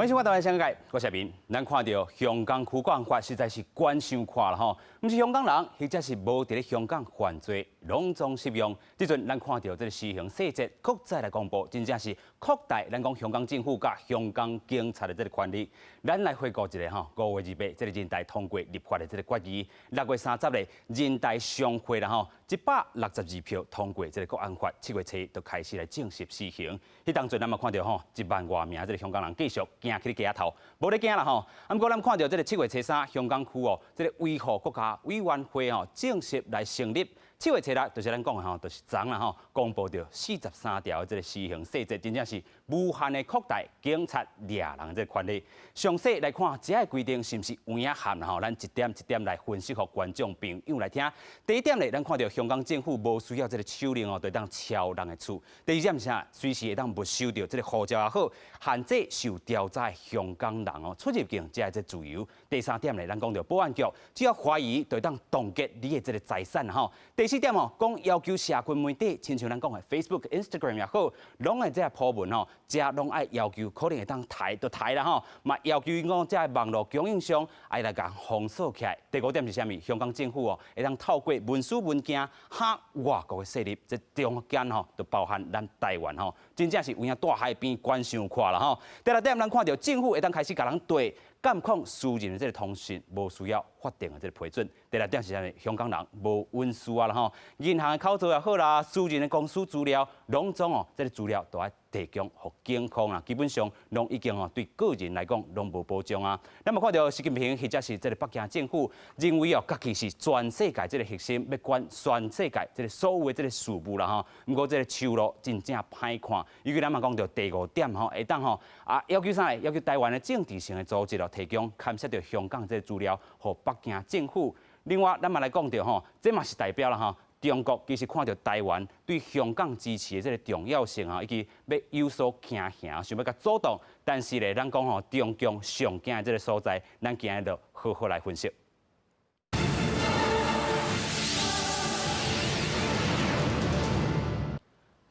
歡迎收看《台灣商界》，我是阿明。咱看著香港區國安法實在是懸傷闊啦吼，毋是香港人，或者是無佇咧香港犯罪，攏總適用。這陣咱看著這个施行細節，閣再來公布，真正是擴大咱講香港政府佮香港警察的這个權力。咱來回顧一下吼，5月28，這个人大通過立法的這个決議，6月30日人大常會啦吼，162票通過這个國安法，7月初就開始來正式施行。彼當陣咱嘛看著吼，1萬外名這个香港人繼續行去街頭，無咧驚啦吼。啊，毋過咱看著這个7月初三，香港區哦，這个維護國家委員會吼正式來成立。7月初六，就是咱講的吼，就是昨啦吼，公布著43條的這个施行細節，真正是無限的擴大警察掠人的這个權力。詳細來看，這个規定是毋是有影含吼？咱一點一點來分析，予觀眾朋友來聽。第一點咧，咱看著香港政府無需要這个手令哦，就會當抄人的厝。第二點是啥？隨時會當沒收著這个護照也好，限制受調查的香港人哦出入境這个自由。第三點咧，咱講著保安局只要懷疑，就會當凍結你的這个財產吼。第四點哦，講要求社群媒體，親像咱講的 Facebook、Instagram 也好，攏會這个 po 文吼，這攏愛要求可能會當刣就刣啦吼，嘛要求𪜶講這个網路供應商愛來共封鎖起來。第五點是啥物？香港政府哦，會當透過文書文件嚇外國的勢力，這中間吼就包含咱台灣吼，真正是有影大海邊懸傷闊啦吼。第六點，咱看著政府會當開始共人對監控私人的這个通訊，無需要法定的這个批准。第六點是啥物？香港人無隱私啊啦吼，銀行的口座也好啦，私人的公司資料，攏總哦，這个資料都愛提供予警方啊，基本上攏已經哦對個人來講攏無保障啊。咱嘛看著習近平或者是這个北京政府認為哦，家己是全世界這个核心，欲管全世界這个所有的這个事務啦吼。毋過這个手路真正歹看，尤其咱嘛講著第五點吼，會當吼啊要求啥？要求台灣的政治性的組織哦，提供牽涉著香港這个資料予北京政府。另外，咱嘛來講著吼，這嘛是代表啦吼。中國其實看著台灣對香港支持的這个重要性啊，以及欲有所驚嚇，想欲共阻擋。但是咧，咱講吼，中共上驚的這个所在，咱今日就好好來分析。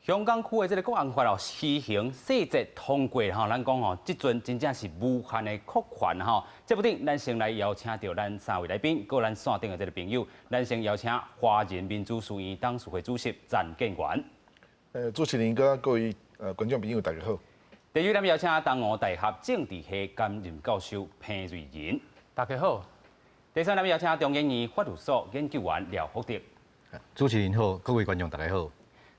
香港區的這个國安法哦，施行細節通過吼，咱講吼，這陣真正是無限的擴權吼。這部頂，咱先來邀請著咱三位來賓，閣有咱線頂的這个朋友，咱先邀請華人民主書院董事會主席陳建元。主持人佮各位觀眾朋友大家好。第二，咱邀請東吳大學政治系兼任教授彭瑞仁。大家好。第三，咱邀請中研院法律所研究員廖福德。主持人好，各位觀眾大家好。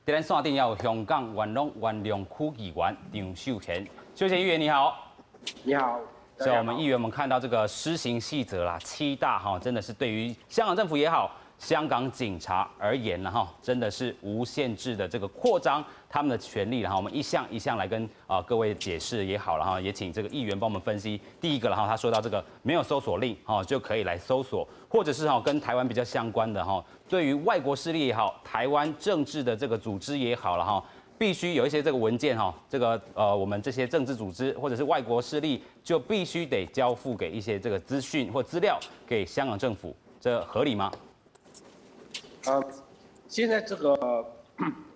佇咱線頂有香港元朗元朗區議員張秀賢，秀賢議員你好。你好。所以，我們議員們看到這個施行細則啦，七大哈，真的是對於香港政府也好，香港警察而言呢，哈，真的是無限制的這個擴張他們的權力，然後我們一項一項來跟啊各位解釋也好了哈，也請這個議員幫我們分析。第一個了哈，他說到這個沒有搜索令哈就可以來搜索，或者是哈跟台灣比較相關的哈，對於外國勢力也好，台灣政治的這個組織也好了哈，必須有一些這個文件哈，這個我們這些政治組織或者是外國勢力就必須得交付給一些這個資訊或資料給香港政府，這合理嗎？現在這個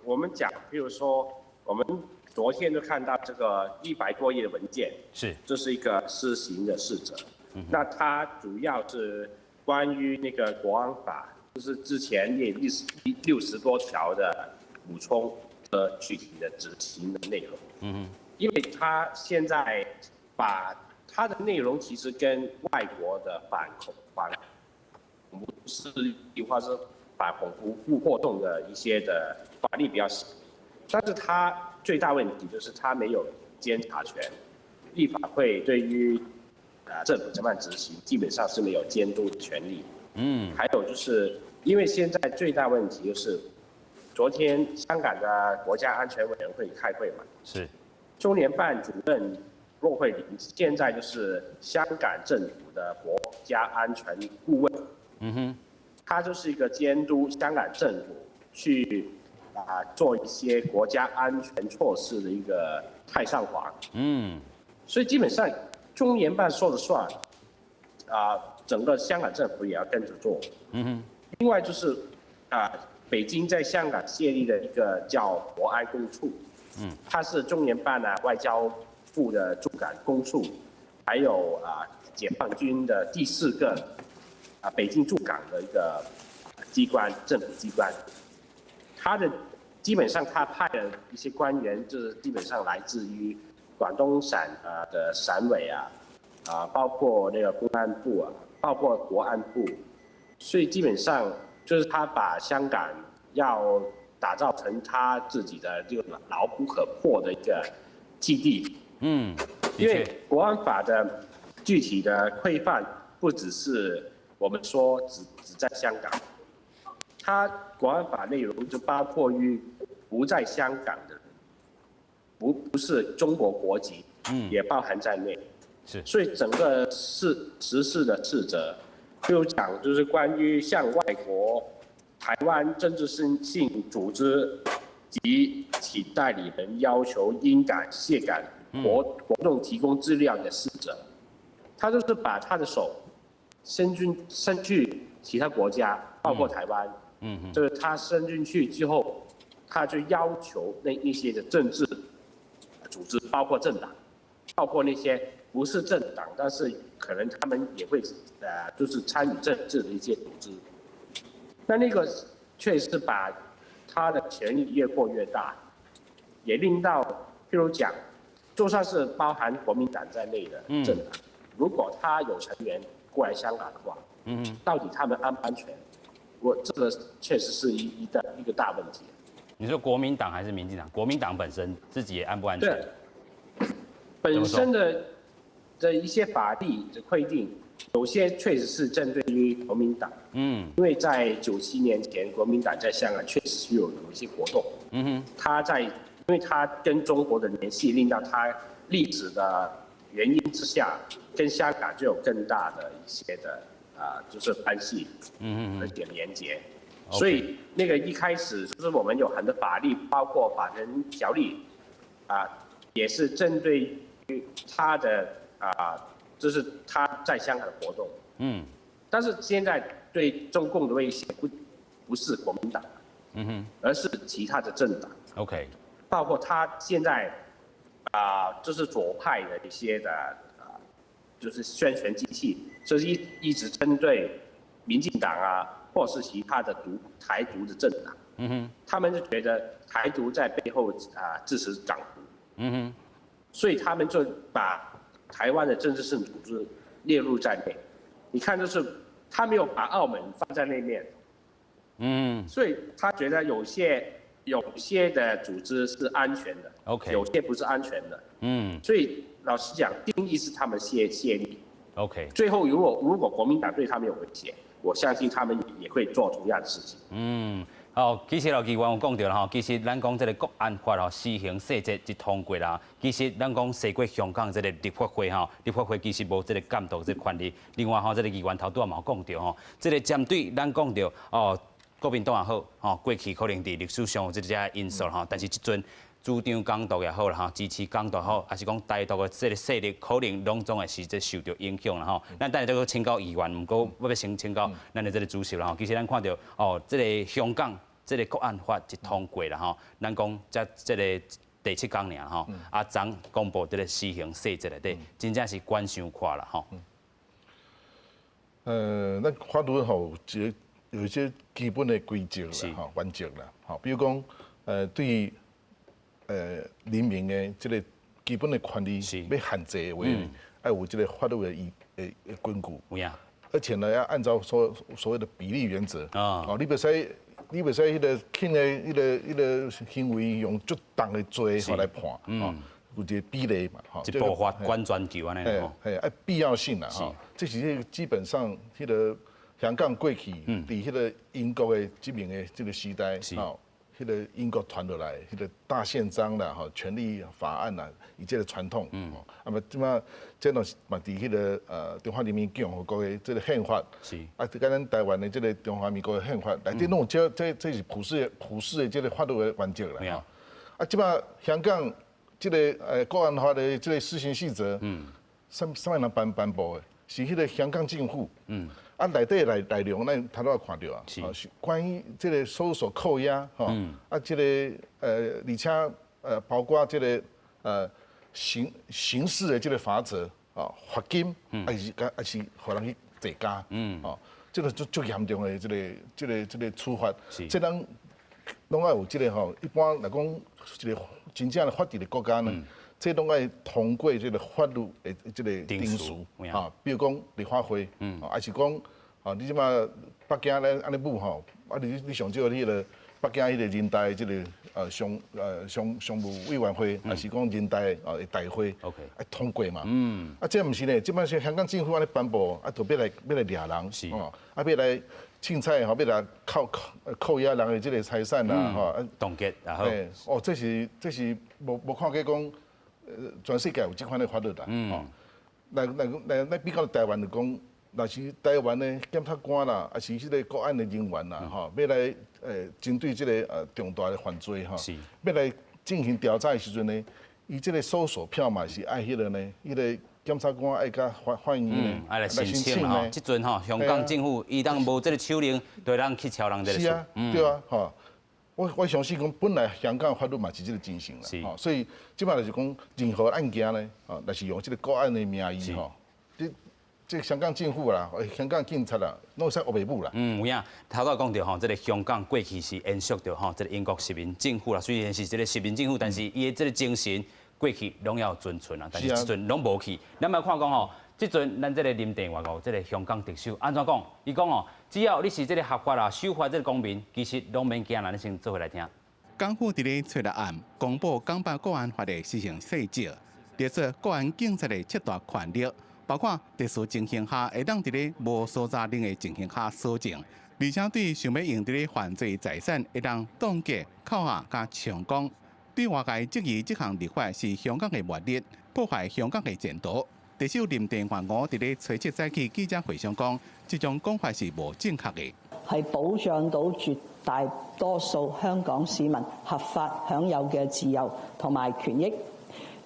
我們講，比如說我們昨天就看到這個100多頁的文件，這是一個施行的細則。那它主要是關於那個國安法，就是之前那60多條的補充的具體的執行的內容。因為它現在把它的內容其實跟外國的反恐怖勢力或者反恐怖活動的一些的法律比較像，但是它最大問題就是它沒有監察權，立法會對於政府怎麼樣執行，基本上是沒有監督權力。還有就是因為現在最大問題就是，昨天香港的國家安全委員會開會嘛，中聯辦主任駱惠寧現在就是香港政府的國家安全顧問。他就是一個監督香港政府去做一些國家安全措施的一個太上皇。所以基本上中聯辦說了算，整個香港政府也要跟着做。另外就是北京在香港設立的一個叫國安公署。它是中聯辦啊外交部的駐港公署。還有啊解放軍的第四個啊北京駐港的一個機關，政府機關，他的基本上他派的一些官員，就是基本上來自於廣東省啊的省委啊，啊包括那個公安部啊，包括國安部，所以基本上就是他把香港要打造成他自己的這個牢不可破的一個基地。因為國安法的具體的規範不只是我們說只在香港，它國安法內容就包括於不在香港的人，不是中國國籍，也包含在內。所以整個實施的細則，就講就是關於向外國台灣政治性組織及其代理人要求因港涉港活動提供資料的細則，他就是把他的手伸去其他國家，包括台灣，就是他伸進去之後，他就要求那些的政治組織，包括政黨，包括那些不是政黨，但是可能他們也會就是參與政治的一些組織。那個確實把他的權力越擴越大，也令到譬如講，就算是包含國民黨在內的政黨，如果他有成員過來香港的話，到底他們安不安全？我這個確實是一個大問題。你說國民黨還是民進黨？國民黨本身自己也安不安全？對，本身的一些法律的規定，有些確實是針對於國民黨。因為在97年前，國民黨在香港確實是有一些活動。因為他跟中國的聯繫，令到他歷史的原因之下，跟香港就有更大的一些的啊，就是關係，而且連結。所以那個一開始就是我們有很多法律，包括法人條例，啊，也是針對於他的啊，就是他在香港的活動。但是現在對中共的威脅不是國民黨，而是其他的政黨。 包括他現在啊，就是左派的一些的啊，就是宣傳機器，就是一直針對民進黨啊，或是其他的台獨的政黨。他們就覺得台獨在背後啊支持港獨。所以他們就把台灣的政治性組織列入在內。你看，就是他沒有把澳門放在那面。所以他覺得有些的組織是安全的有些不是安全的。所以老實講，定義是他們泄力。 最後如果國民黨對他們有威脅，我相信他們也會做同樣的事情。哦，其實老議員有講著啦吼，其實咱講這個國安法吼施行細則一通過啦，其實咱講踅過香港這個立法會吼，立法會其實無這個監督這個權力。另外吼，這個議員頭拄仔嘛有講著吼，這個針對咱講著哦，國民黨也好，吼，過去可能佇歷史上有這個因素吼，但是這陣主張港獨也好啦，吼，支持港獨好，還是講台獨的這個勢力，可能攏總會是這受著影響啦吼。咱等下再閣請教議員，毋過我欲先請教咱的這個主席啦吼。其實咱看著哦，這個香港這個國安法一通過啦吼，咱講才這個第七工爾吼，啊，昨公布這個施行細則內底，真正是懸傷闊啦吼。咱法律吼，有一些基本的規則啦，吼，原則啦，吼，比如講，對人民的這個基本的權利欲限制的話，愛有這個法律的依的根據。而且呢，要按照所謂的比例原則。哦，你袂使彼個輕的彼個行為用足重的罪來判，哦，有一個比例嘛，吼。一部法管全球按呢吼。嘿，愛必要性啦，吼。這是彼個基本上彼個香港過去佇彼個英國的殖民的這個時代，吼，彼個英國傳落來，彼個大憲章啦，吼，權利法案啦，伊這個傳統，啊嘛，這馬這攏是嘛，佇彼個中華人民共和國的這個憲法，啊，佮咱台灣的這個中華民國的憲法內底攏有這是普世的這個法律的原則啦，啊，這馬香港這個國安法的這個施行細則，啥物人頒布的？是彼個香港政府。啊，內底內容，咱頭拄仔看著啊，是關於這個搜索扣押，吼，啊，這個而且包括這個刑事的這個罰則。哦罰金，抑是予人去坐監，哦，這個足足嚴重的這個處罰，這咱攏愛有這個吼，一般來講，一個真正的法治的國家呢，這攏愛通過這個法律的這個程序，啊，比如講立法會，抑是講，啊，你這馬北京咧按呢舞吼，啊你上少你彼個北京彼個人大這個常務委員會，抑是講人大啊大會，愛通過嘛。啊，這毋是呢，這擺是香港政府按呢頒布，啊，就欲來掠人，哦，啊，欲來凊彩吼，欲來扣押人的這個財產啦，吼，啊，凍結，然後，哦，這是無看過講，全世界有這款的法律啦，哦，來比較台灣就講，若是台灣的檢察官啦，抑是彼個國安的人員啦，吼，欲來針對這個重大的犯罪吼，欲來進行調查的時陣呢，伊這個搜索票嘛是愛彼個呢，彼個檢察官愛共法院呢，愛來申請吼。這陣吼，香港政府伊當無這個手令，就會當去敲人這個。是啊，對啊，吼。我相信講，本來香港法律嘛是這個精神啦，吼，所以這擺就是講任何案件呢，吼，若是用這個國安的名義吼，這香港政府啦，香港警察啦，攏會使烏白舞啦。嗯，有影，頭拄講著吼，這個香港過去是延續著吼，這個英國殖民政府啦，雖然是這個殖民政府，但是伊的這個精神過去攏猶存存啊，但是這陣攏無去。咱來看講吼，這陣咱這個林鄭月娥，這個香港特首按怎講？伊講哦，只要你是這個合法啦、守法這個公民，其實攏免驚啦。你先做伙來聽。港府佇咧初六暗公布港版國安法的施行細則，列出國安警察的七大權力。包括特殊情形下會當佇咧無搜查令的情形下搜證，而且對想欲用佇咧犯罪財產會當凍結、扣押佮充公。對外界質疑這項立法是香港的末日，破壞香港的前途。特首林鄭月娥佇咧初七早起記者會上講，這種講法是無正確的，係保障到絕大多數香港市民合法享有嘅自由同埋權益。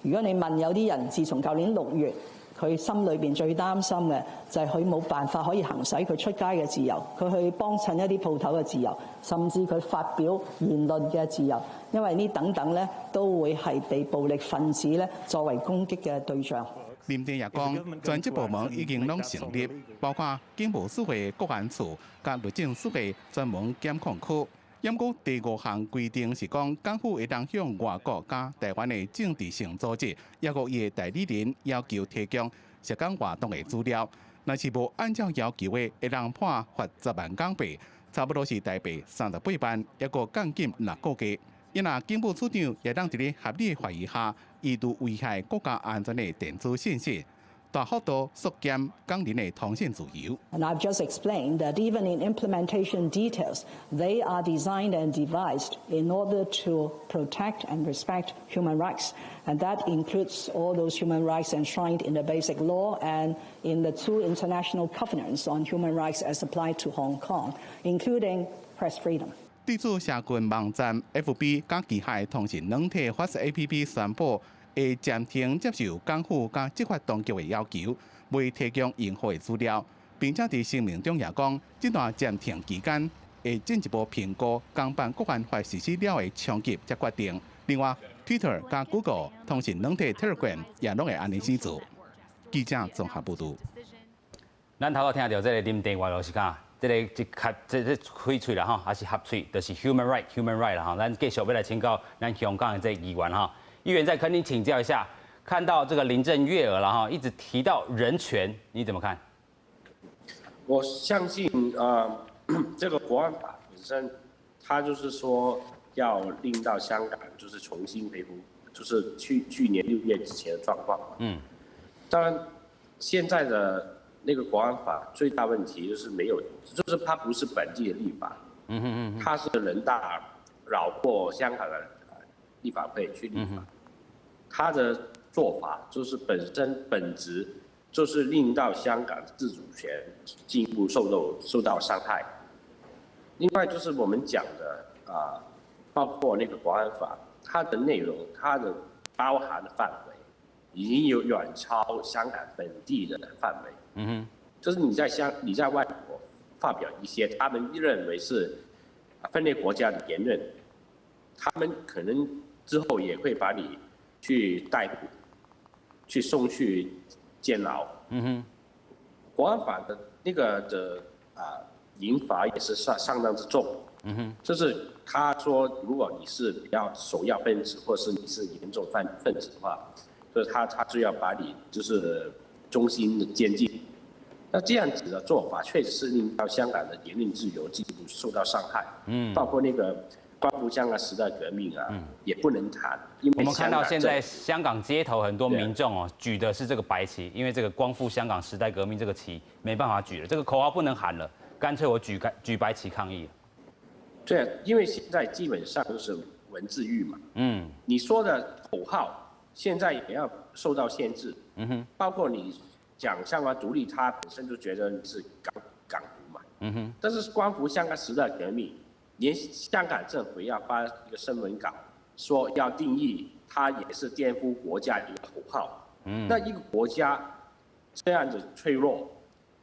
如果你問有啲人，自從舊年6月，佢心裏邊最擔心嘅就係佢冇辦法可以行使佢出街嘅自由，佢去幫襯一啲鋪頭嘅自由，甚至佢發表言論嘅自由，因為呢等等咧都會係被暴力分子咧作為攻擊嘅對象。林鄭也講，專責部門已經攏成立，包括警務處的國安處、佮律政司的專門檢控科。毋過第五項規定是講，港府會當向外國佮台灣的政治性組織，抑閣伊的代理人要求提供涉港活動的資料，若是無按照要求的，會當判罰10萬港幣，差不多是台幣38萬，抑閣監禁6個月。伊若警務處長會當佇咧合理懷疑下，意圖危害國家安全的電子信息，大幅度縮減港人的通訊自由。 And I've just explained that even in implementation details, they are designed and devised in order to protect and respect human rights. And that includes all those human rights enshrined in the Basic Law and in the two international covenants on human rights as applied to Hong Kong, including press freedom. 對此，社群網站 FB 佮旗下通訊軟體 WhatsApp 宣布，會暫停接受港府佮執法當局的要求，袂提供用戶的資料，並且佇聲明中也講，這段暫停期間會進一步評估港版國安法實施了的衝擊才決定。另外，Twitter 佮 Google 通訊軟體 Telegram 也攏會按呢式做。記者綜合報導。咱頭拄聽著這個林鄭月娥是講，這個一較這開喙啦吼，還是合喙，就是 human right，human right 啦吼。咱繼續欲來請教咱香港的這個議員哈，議員再跟您請教一下，看到這個林鄭月娥啦哈，一直提到人權，你怎麼看？我相信這個國安法本身，它就是說要令到香港就是重新恢復，就是去年6月之前的狀況。當然，現在的那個國安法最大問題就是沒有，就是它不是本地的立法，它是人大繞過香港的立法會去立法，它的做法就是本身本質就是令到香港自主權進一步受到傷害。另外就是我們講的啊，包括那個國安法，它的內容、它的包含的範圍，已經有遠超香港本地的範圍。就是你在外國發表一些他們認為是分裂國家的言論，他們可能之後也會把你去逮捕，去送去監牢。國安法的那個的刑罰也是相當之重。就是他說，如果你是比較首要分子，或是你是嚴重犯分子的話，就是他就要把你就是終身的監禁。那這樣子的做法，確實是令到香港的言論自由進一步受到傷害。包括那個光復香港時代革命啊，也不能談。因為我們看到現在香港街頭很多民眾哦，舉的是這個白旗，因為這個光復香港時代革命這個旗沒辦法舉了，這個口號不能喊了，乾脆我舉白旗抗議。對，因為現在基本上都是文字獄嘛。你說的口號現在也要受到限制。包括你講香港獨立，他本身就覺得你是港獨嘛。但是光復香港時代革命，連香港政府要發一個新聞稿，說要定義它也是顛覆國家一個口號。那一個國家這樣子脆弱，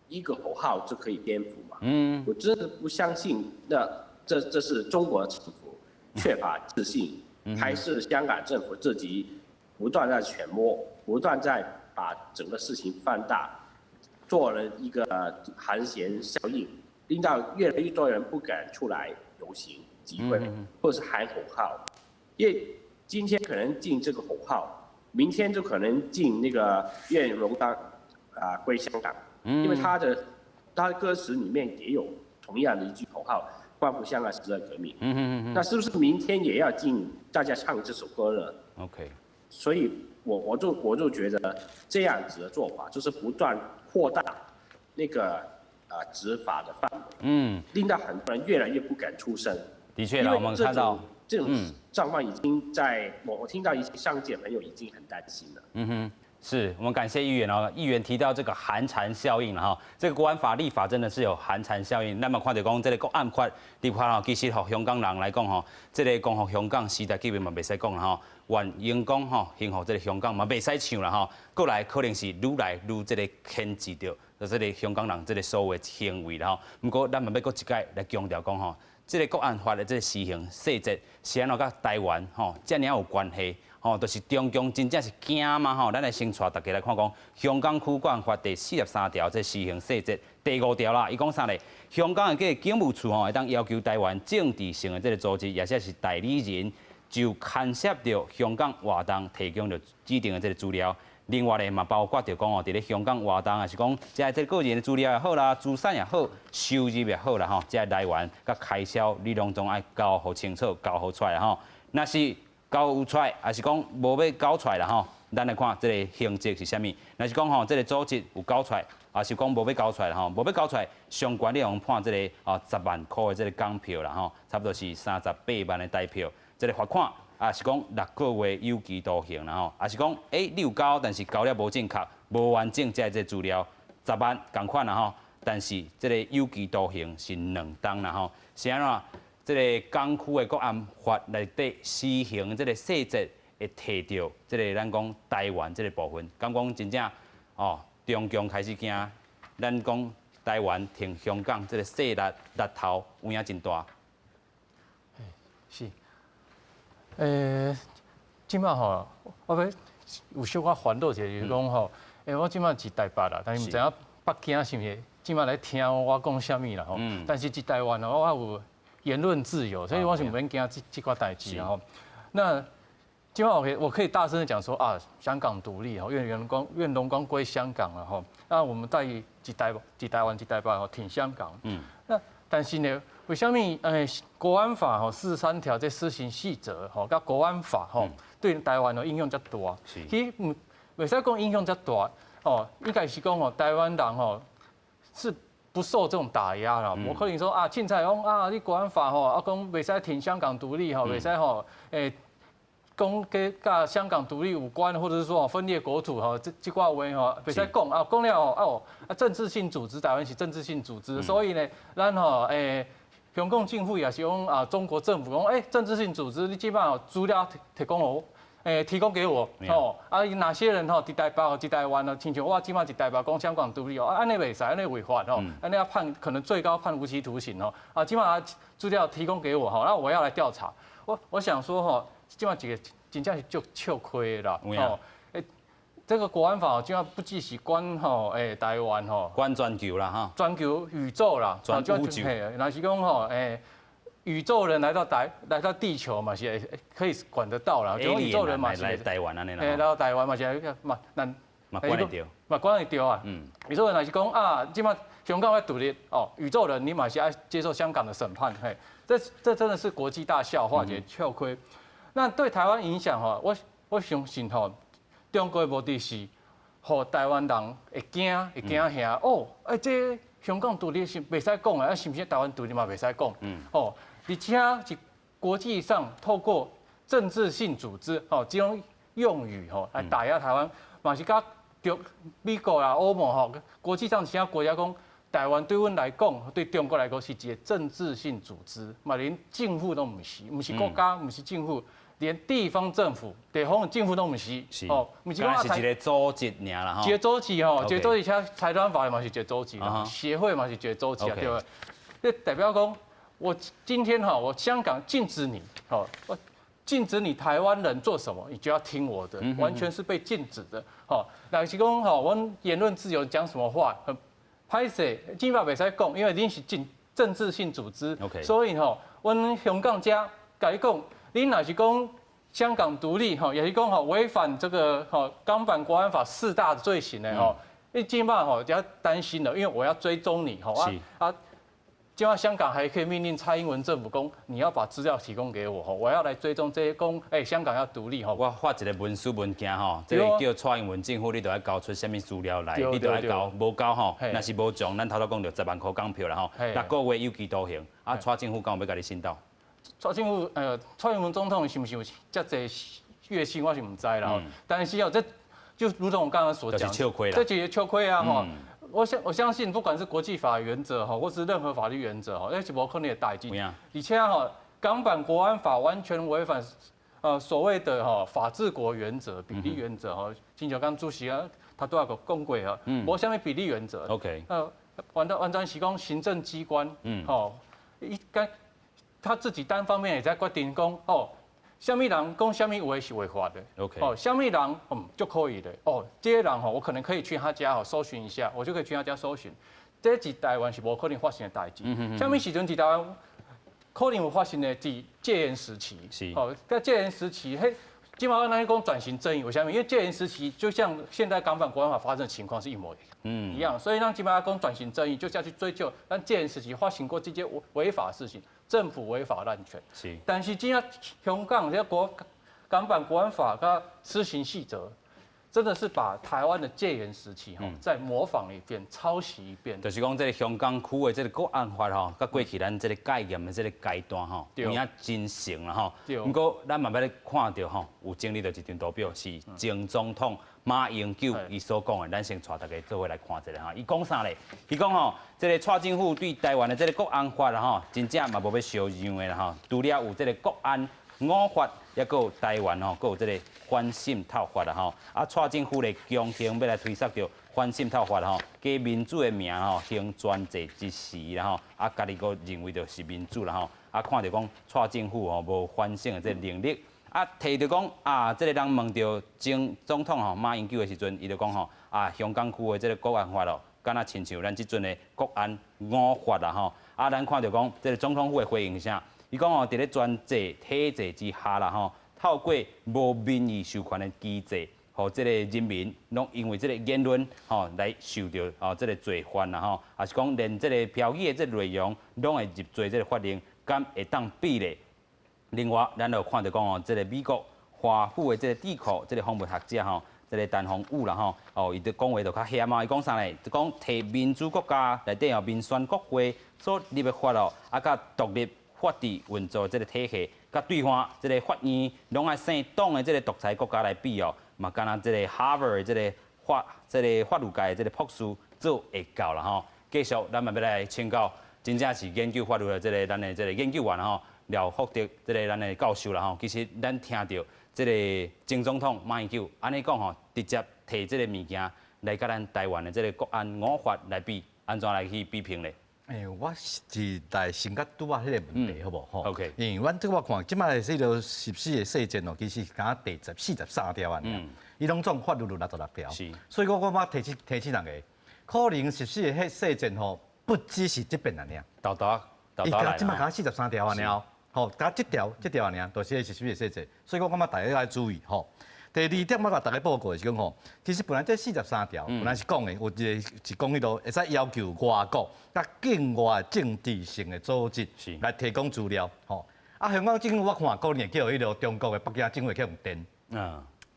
一個口號就可以顛覆嘛？我真的不相信，那這是中國政府缺乏自信，還是香港政府自己不斷在揣摩，不斷在把整個事情放大，做了一個寒蟬效應，令到越來越多人不敢出來遊行集會，或者是喊口號，因為今天可能禁這個口號，明天就可能禁那個願榮光歸香港，因為他的歌詞裡面也有同樣的一句口號，光復香港時代革命。那是不是明天也要禁大家唱這首歌呢？OK。所以我就覺得這樣子的做法就是不斷擴大那個執法的範圍，令到很多人越來越不敢出聲。的確啦，我們看到這種狀況已經在我聽到一些商界朋友已經很擔心了。是我們感謝議員哦。議員提到這個寒蟬效應了哈，這個國安法立法真的是有寒蟬效應。咱嘛看著講這個國安法立法吼，其實予香港人來講吼，這個光復香港時代革命嘛袂使講啦吼，願榮光吼興復這個香港嘛袂使唱啦吼，過來可能是愈來愈這個牽制著，就這個香港人這個所謂行為啦吼。毋過咱嘛欲閣一擺來強調講吼，這個國安法的這個施行細節是按怎佮台灣吼遮爾有關係？吼，就是中共真正是驚嗎？吼，咱來先帶大家來看講，香港區國安法第43條這施行細節第5條啦，伊講啥咧？香港的這個警務處吼，會當要求台灣政治性的這個組織，抑或是代理人，就牽涉著香港活動提供著指定的這個資料。另外咧，嘛包括著講哦，佇咧香港活動，抑是講這個個人的資料也好啦，資產也好，收入也好啦，吼，這來源佮開銷，你攏總愛交予清楚，交予出來吼。若是交有出來，抑是講無欲交出來啦吼，咱來看這個刑責是啥物。若是講吼，這個組織有交出來，抑是講無欲交出來吼，無欲交出來，上懸你會判這個10萬箍的這個港票啦吼，差不多是38萬的台票，這個罰款。抑是講6個月有期徒刑啦吼，抑是講你有交，但是交了無正確、無完整，這資料十萬仝款啦吼，但是這個有期徒刑是2冬啦吼，是按怎？這個港區的國安法內底施行這個細節會提著這個咱講台灣這個部分，敢講真正哦，中共開始驚，咱講台灣挺香港這個勢力力頭有影真大。是。這擺吼，我欲有小可煩惱一下，就是講吼，我這擺佇台北啦，但是毋知影北京是毋是這擺來聽我講啥物啦吼。但是佇台灣哦，我有言論自由，所以我是毋免驚這寡代誌吼。那這擺我可以大聲的講說啊，香港獨立吼，願榮光歸香港了吼。那我們佇台灣佇台北吼挺香港。那但是呢，為啥物？國安法吼四十三條這施行細則吼，佮國安法吼對台灣的影響遮大。其實毋袂使講影響遮大哦，應該是講吼台灣人吼是不受這種打壓啦。無可能說啊，凊彩講啊，你國安法吼啊講袂使挺香港獨立吼，袂使吼講佮佮香港獨立有關，或者是說分裂國土吼，這寡話吼袂使講啊，講了哦啊政治性組織，台灣是政治性組織，所以呢，咱吼香港政府也是講啊，中國政府講政治性組織，你這擺資料提供我，提供給我哦啊，哪些人吼佇台北佇台灣哦，親像我這擺佇台北講香港獨立哦，啊按呢袂使，按呢違法吼，按呢要判可能最高判無期徒刑哦，啊這擺資料提供給我吼，那我要來調查，我想說吼，這擺一個真正是足笑虧的啦，哦，這個國安法就不只是管吼，台灣吼，管全球啦哈，全球宇宙啦，全宇宙。若是講吼，宇宙人來到地球嘛是可以管得到啦，就宇宙人嘛是來台灣按呢啦，來到台灣嘛是嘛，咱嘛管會著，嘛管會著啊。宇宙人若是講啊，這擺香港欲獨立哦，宇宙人你嘛是愛接受香港的審判，嘿，這真的是國際大笑話，一個笑虧。那對台灣影響吼，我相信吼，中國的目的是，予台灣人會驚，會驚嚇哦！這香港獨立是袂使講的，啊，是毋是台灣獨立嘛袂使講？哦，而且是國際上透過政治性組織，吼，這種用語吼來打壓台灣，嘛是佮中美國啊、歐盟吼，國際上其他國家講，台灣對阮來講，對中國來講是一個政治性組織，嘛連政府都毋是，毋是國家，毋是政府。連地方政府、地方政府都毋是，哦，毋是講是一個組織爾啦，一個組織吼，一個組織，像財團法嘛是一個組織，協會嘛是一個組織，對無？這代表講，我今天哈，我香港禁止你，吼，我禁止你台灣人做什麼，你就要聽我的，完全是被禁止的，吼。若是講吼，阮言論自由講什麼話，很歹勢，這擺袂使講，因為恁是政治性組織，所以吼，阮香港遮共你講。你若是講香港獨立吼，也是講吼違反這個吼港版國安法四大罪行的吼，你這擺吼就要擔心了，因為我要追蹤你吼啊啊！這擺香港還可以命令蔡英文政府講，你要把資料提供給我吼，我要來追蹤這些講，香港要獨立吼。我發一個文書文件吼，這個叫蔡英文政府，你著愛交出啥物資料來，你著愛交，無交吼，若是無從，咱頭拄講著10萬箍港票啦吼，6個月有期徒刑，啊，蔡政府敢有欲共你審鬥？蔡政府，蔡英文總統是毋是有遮濟月薪，我是毋知啦。但是哦，這就如同我剛剛所講，這就是笑虧啊！吼，我相信，不管是國際法原則吼，或是任何法律原則吼，那是無可能的代誌。而且吼，港版國安法完全違反所謂的吼法治國原則、比例原則吼。親像剛主席啊，他都有講過啊，無啥物比例原則。 完全是講行政機關，吼，伊該。他自己單方面也在決定講，哦，啥物人講啥物話是違法的哦，啥物人就可以的，哦，這個人吼，我可能可以去他家吼搜尋一下，我就可以去他家搜尋。這佇台灣是無可能發生的代誌。啥物時陣佇台灣可能有發生的？佇戒嚴時期。哦，在戒嚴時期，彼，這擺咱講轉型正義，為啥物？因為戒嚴時期就像現在港版國安法發生的情況是一模一樣，所以咱這擺講轉型正義，就是要去追究咱戒嚴時期發生過這些違法事情。政府違法濫權，但是這擺香港這個港版國安法佮施行細則，真的是把台灣的戒嚴時期吼再模仿一遍、抄襲一遍。就是講這個香港區的這個國安法吼，佮過去咱這個戒嚴的這個階段吼，有影真像啦吼。毋過咱嘛欲來看著吼，有整理著一張圖表，是前總統馬英九伊所講的，咱先帶大家做伙來看一下哈。伊講啥咧？伊講吼，這個蔡政府對台灣的這個國安法啦吼，真正嘛無欲相讓的啦吼。除了有這個國安五法，抑閣有台灣吼，閣有這個反滲透法啦吼。啊，蔡政府咧強行欲來推捒著反滲透法吼，假民主的名吼，行專制之實啦吼。啊，家己閣認為著是民主啦吼。啊，看著講蔡政府吼無反省的這個能力。啊，提著講啊，這個人問著前總統吼馬英九的時陣，伊就講吼啊，香港區的這個國安法咯，敢若親像咱這陣的國安五法啦吼。啊，咱看著講這個總統府的回應是啥？伊講吼，佇咧專制體制之下啦吼，透過無民意授權的機制，予這個人民攏因為這個言論吼來受著吼這個罪犯啦吼，抑是講連這個標語的這個內容攏會入罪這個法令，敢會當比咧？另外，咱就看著講哦，這個美國華府的這個智庫，這個訪問學者吼，這個陳宏宇啦吼，哦，伊就講話就較險啊！伊講啥咧？就講提民主國家內底哦，民選國會所立的法哦，啊，佮獨立法治運作這個體系，佮對岸這個法院攏愛姓黨的這個獨裁國家來比哦，嘛敢若這個哈佛的這個法這個法律界的這個博士做會到啦吼。繼續，咱嘛欲來請教，真正是研究法律的這個咱的這個研究員吼。廖福德，這個咱的教授啦吼，其實咱聽著這個前總統馬英九按呢講吼，直接提這個物件來佮咱台灣的這個國安五法來比，按怎來去比評咧？欸，我是來先佮拄仔彼个問題，好無？吼 OK。因為阮這我看，這擺這個實施的細節哦，其實敢若第43條按呢，伊攏總法律有66條。所以我感覺提醒大家，可能實施的彼細節吼，不只是這遍按呢。豆豆豆伊豆來這擺敢43條按呢，吼，敢這條這條按呢，就是實施的細節。所以我感覺大家愛注意吼。第二點，我共大家報告的是講吼，其實本來這四十三條本來是講的，有一个是講彼落會使要求外國佮境外政治性的組織來提供資料，吼。啊，香港政府我看可能會叫彼个中國的北京政府去用電，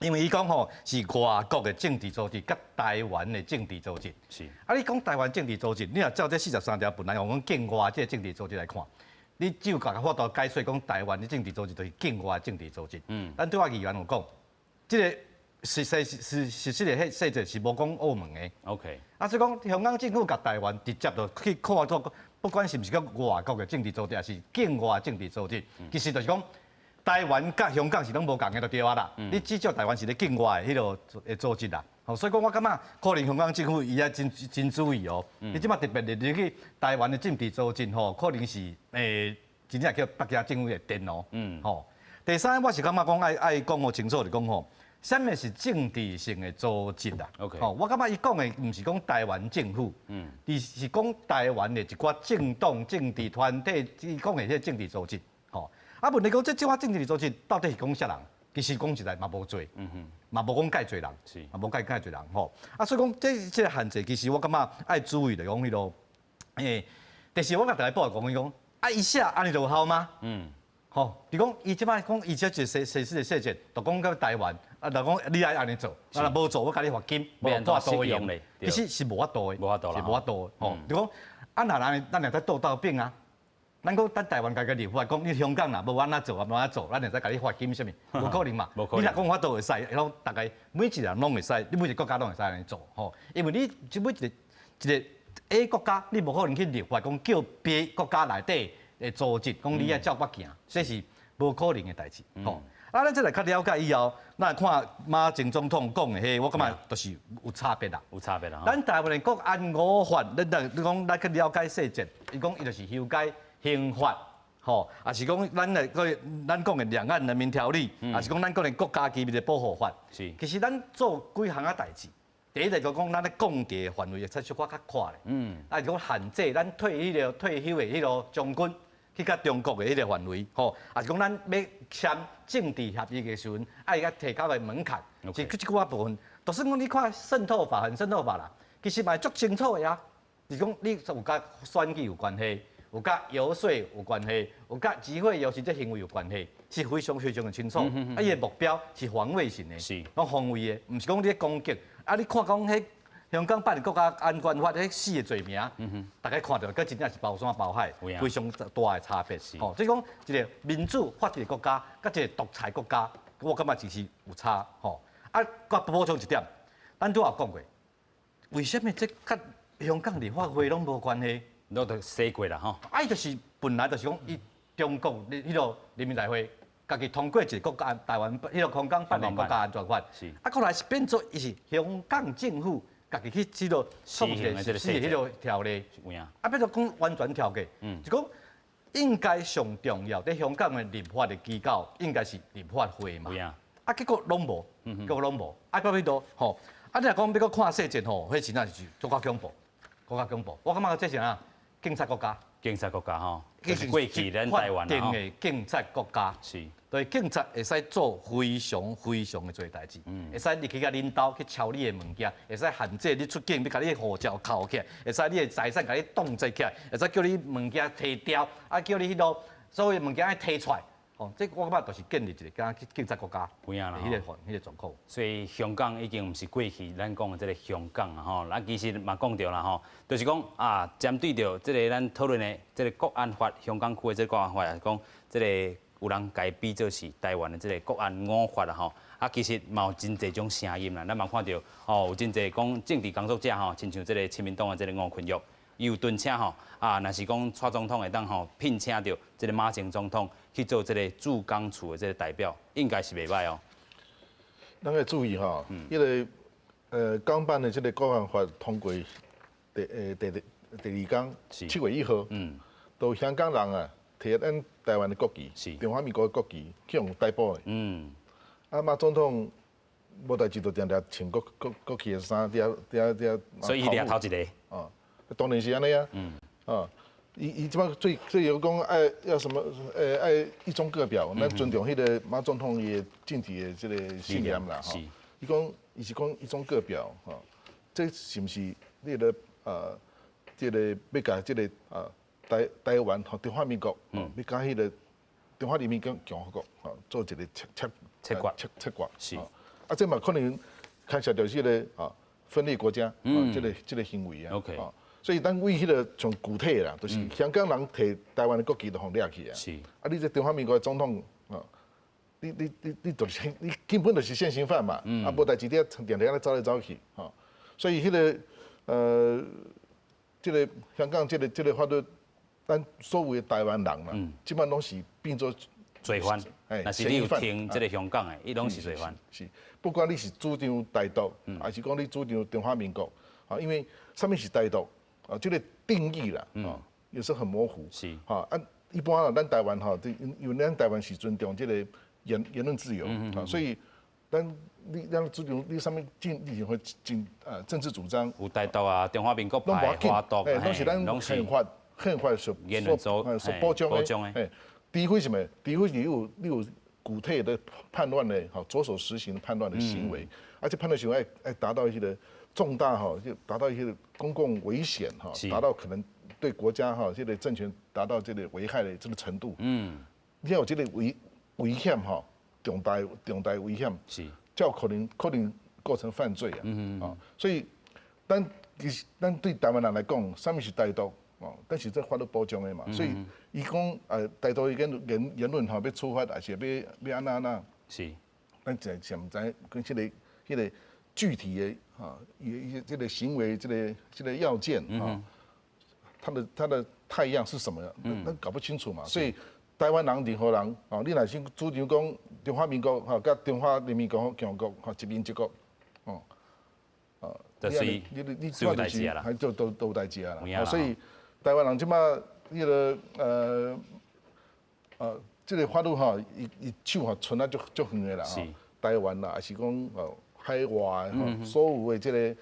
因為伊講吼是外國的政治組織佮台灣的政治組織，啊，你講台灣政治組織，你若照這四十三條本來用講境外這个政治組織來看，你只有共法度解說講台灣的政治組織就是境外政治組織。咱拄仔議員有講。這个實施的彼細節是無講澳門的。 啊，所以講香港政府共台灣直接就去看做，不管是毋是講外國的政治組織，還是境外政治組織，其實就是講台灣佮香港是攏無仝的就對啊啦。你至少台灣是咧境外的彼个的組織啦。所以講我感覺可能香港政府伊也真真注意哦。你這擺特別入去台灣的政治組織吼，可能是真正叫北京政府的電哦。吼。第三，我是感覺講愛愛講予清楚，就講吼，啥物是政治性的組織啊？ 吼，我感覺伊講的毋是講台灣政府，伊是講台灣的一寡政黨、政治團體，伊講的彼个政治組織。吼，啊，問題講這這寡政治組織到底是講啥人？其實講實在嘛無濟，嘛無講蓋濟人，嘛無蓋蓋濟人吼。啊，所以講這這个限制，其實我感覺愛注意就講彼落，第四我共大家報告講伊講，啊，伊寫按呢就有效嗎？吼，就講伊這擺講伊這一個實施的細節，就講到台灣，啊，就講你愛按呢做，啊，若無做我共你罰金，無法度用，其實是無法度的，無法度是無法度的，吼。就講啊，若咱咱會使倒斗柄啊，咱講咱台灣家己立法講，你香港若無按呢做啊，無按呢做，咱會使共你罰金啥物？無可能嘛。你若講法度會使，攏逐个每一個人攏會使，你每一個國家攏會使按呢做，吼。因為你這每一個一個 A 國家，你無可能去立法講叫 B 國家內底的組織講你愛照我行，這是無可能的代誌，吼。啊，咱這來較了解以後，咱來看馬前總統講的彼，我感覺就是有差別啦。有差別啦。咱台灣的國安五法，咱咱你講咱去了解細節，伊講伊就是修改刑法，吼，也是講咱的個咱講的兩岸人民條例，也是講咱講的國家機密的保護法。其實咱做幾項仔代誌，第一個就講咱咧講的範圍會使小可較闊咧。啊，是講限制咱退彼个退休的彼个將軍去佮中國的彼个範圍，吼，也是講咱欲簽政治協議的時陣，愛共提交的門檻，是這幾寡部分。就算講你看滲透法和滲透法啦，其實嘛會足清楚的啊。是講你有佮選舉有關係，有佮遊說有關係，有佮集會遊行這行為有關係，是非常非常的清楚。啊，伊的目標是防衛性的，講防衛的，毋是講你咧攻擊。啊，你看講彼香港版的國家安全法，彼四个罪名，大家看著，閣真正是包山包海，非常大的差別。吼，即講一个民主法治的國家，佮一个獨裁國家，我感覺其實有差。吼，啊，閣補充一點，咱拄仔有講過，為啥物這佮香港立法會攏無關係？攏都寫過啦，吼。啊，伊就是本來就是講，伊中國彼个人民大會家己通過一个國家台灣彼个香港版的國家安全法，啊，閣來是變做伊是香港政府家己去這个創一个實施彼个條例，啊，變做講完全跳過，就講應該上重要佇香港的立法的機構應該是立法會嘛，啊，結果攏無，結果攏無，啊，閣彼度吼，啊，你若講欲閣看細節吼，彼真正是足較恐怖，閣較恐怖。我感覺這是啥？警察國家。警察國家吼，就是過去咱台灣啊，的警察國家是，對，警察會使做非常非常的濟代誌，會使入去共恁兜去抄你的物件，會使限制你出境，欲共你的護照扣起來，會使你的財產共你凍結起來，會使叫你物件提掉，啊，叫你彼落所有物件愛提出來。哦，這我感覺就是建立一个敢若警察國家，有影啦，彼个彼个狀況。所以香港已經毋是過去咱講的這个香港啊吼，咱其實嘛講著啦吼，就是講啊，針對著這个咱討論的這个國安法，香港區的這个國安法，也是講這个有人共伊比做是台灣的這个國安五法啦吼。啊，其實嘛有真濟種聲音啦，咱嘛看著吼，有真濟講政治工作者吼，親像這个親民黨的這个吳坤玉。伊有敦請吼，啊，若是講蔡總統會當吼聘請著這个馬前總統去做這个駐港處的這个代表，應該是袂䆀哦。咱愛注意吼，彼个港版的這个國安法通過第第第第二工，7月1號，都香港人啊，提咱台灣的國旗，中華民國的國旗去予逮捕的。啊，馬總統無代誌，就定定穿國旗的衫，佇遐佇遐佇遐。所以伊掠頭一个。哦，當然是按呢啊。啊，伊這擺最最有講愛要什麼？愛一中各表，咱尊重彼個馬總統伊的政治的這个信念啦。吼，伊講伊是講一中各表，吼，這是毋是你个這个欲共這个台灣吼中華民國，欲共彼个中華人民共和國吼做一个切切切割切切割。是。啊，這嘛可能牽涉著這个分裂國家，這个行為啊。 所以咱為彼个從具體啦，就是香港人提台灣的國旗就予掠去啊。啊，你這中華民國的總統啊，你就是你根本就是現行犯嘛。啊，無代誌你定定按呢走來走去，吼。所以彼个這个香港這个法律，咱所有的台灣人啦，這擺攏是變做罪犯。若是你有聽這个香港的，伊攏是罪犯。是，不管你是主張台獨，還是講你主張中華民國，啊，因為啥物是台獨？啊，這个定義啦，啊，有時候很模糊。哈啊，一般啦，咱台灣吼，因為咱台灣是尊重這个言論自由，啊，所以咱你咱主張你啥物政任何政治主張，有台獨啊，中華民國派、華獨，攏是咱憲法所保障的。除非什麼？除非你有具體的叛亂的，吼，着手實行叛亂的行為，而且叛亂行為愛達到一些重大哈，就達到一些公共危險哈，達到可能對國家哈這個政權達到這個危害的這個程度。你要有這個危險哈，重大危險，才有可能構成犯罪啊。啊，所以，咱其實咱對台灣人來講，啥物是台獨？哦，但是這法律保障的嘛，所以伊講台獨言論吼欲處罰，還是欲按怎按怎？咱就上毋知講這个具體的哈，伊這个行為，這個要件哈，他的態樣是什麼？那搞不清楚嘛。所以台灣人任何人哦，你若是主張講中華民國吼，佮中華人民共和國吼一民一國，哦，哦，你這就是還就都有代誌啊啦。所以台灣人這擺彼个這个法律吼，伊手吼伸啊足足遠的啦吼。台灣啦，還是講哦海外吼，所有的這个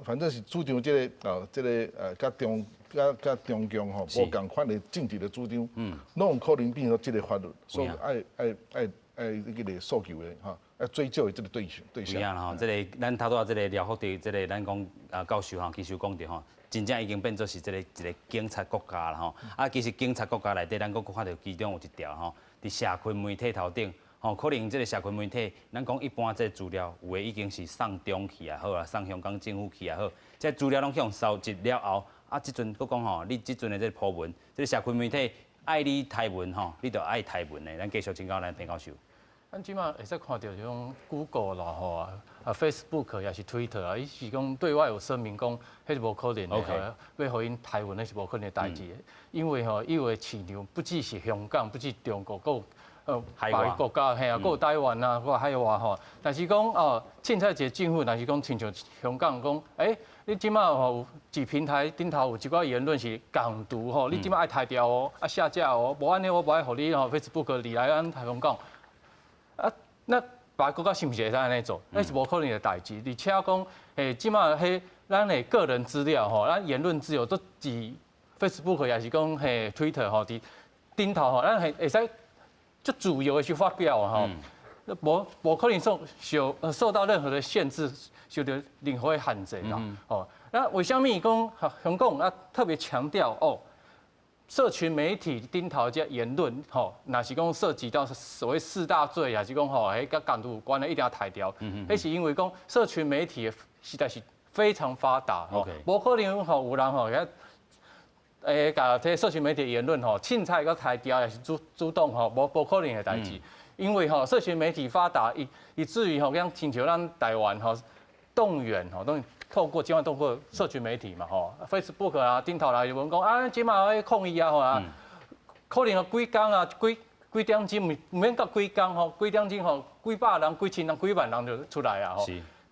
反正是主張這个哦，這个佮中共吼無仝款的政治的主張，攏有可能變做這个法律，所以愛彼个訴求的吼，愛追究的這个對象。有影啦吼，這个咱頭拄仔這个廖福德，這个咱講啊教授吼，其實講著吼，真正已經變做是這个一个警察國家啦吼。啊，其實警察國家內底，咱閣看著其中有一條吼，佇社群媒體頭頂。吼，可能這个社群媒體，咱講一般這个資料，有的已經是送中去也好啦，送香港政府去也好，這資料攏去予收集了後，啊，這陣閣講吼，你這陣的這个鋪文，這个社群媒體愛你刣文吼，你就愛刣文的。咱繼續請教咱彭教授。咱這擺會使看著像 Google 啦吼啊，Facebook 抑是 Twitter 啊，伊是講對外有聲明講，彼是無可能的，欲予𪜶刣文，彼是無可能的代誌。因為吼，伊有的市場不只是香港，不止中國，閣有別个國家，嘿啊，閣有台灣啊，閣有海外吼。但是講哦，凊彩一个政府，若是講親像香港講，欸，你這擺吼有佇平台頂頭有一寡言論是港獨吼，你這擺愛刣掉哦，啊下架哦，無按呢我無愛予你吼 Facebook 入來咱香港。啊，那別个國家是毋是會使按呢做？那是無可能的代誌。而且講，這擺彼咱的個人資料吼，咱言論自由都佇 Facebook 抑是講彼 Twitter 吼，佇頂頭吼，咱會使足自由的去發表吼，無可能受到任何的限制，受到任何的限制啦。吼，那為啥物講香港啊特別強調哦？社群媒體頂頭這言論，吼，若是講涉及到所謂四大罪，抑是講吼，彼佮港獨有關的，一定要刣掉。彼是因為講社群媒體的實在是非常發達，吼，無可能吼有人吼，遐，共這社群媒體的言論吼，凊彩閣刣掉，抑是主動吼，無可能的代誌。因為吼，社群媒體發達，以至於吼，像親像咱台灣吼，動員吼，都透過這擺透過社群媒體嘛吼，Facebook 啊，頂頭來有人講啊，這擺咧抗議啊吼啊，可能幾工啊，幾點鐘，毋免到幾工吼，幾點鐘吼，幾百人、幾千人、幾萬人就出來啊吼。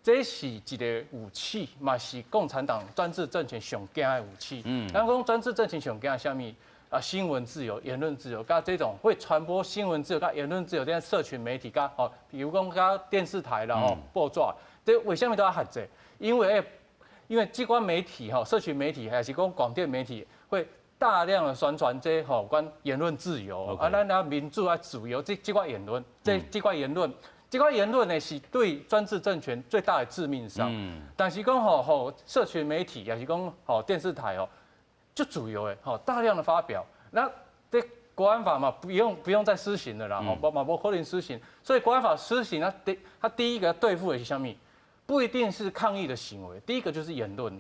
這是一个武器，嘛是共產黨專制政權上驚的武器。咱講專制政權上驚啥物？啊，新聞自由、言論自由，佮這種會傳播新聞自由、佮言論自由，這社群媒體，佮哦，比如講佮電視台啦、吼報紙，這為啥物都愛限制？因為這款媒體吼，社群媒體還是講廣電媒體，會大量的宣傳這吼關言論自由，啊，咱啊民主啊自由這款言論，這款言論。這款言論呢，是對專制政權最大的致命傷。但是講吼社群媒體，也是講吼電視台哦，就自由的吼大量的發表。那這國安法嘛，不用再施行了啦，吼，嘛無可能施行。所以國安法施行啊，他第一個對付的是啥物？不一定是抗議的行為，第一個就是言論。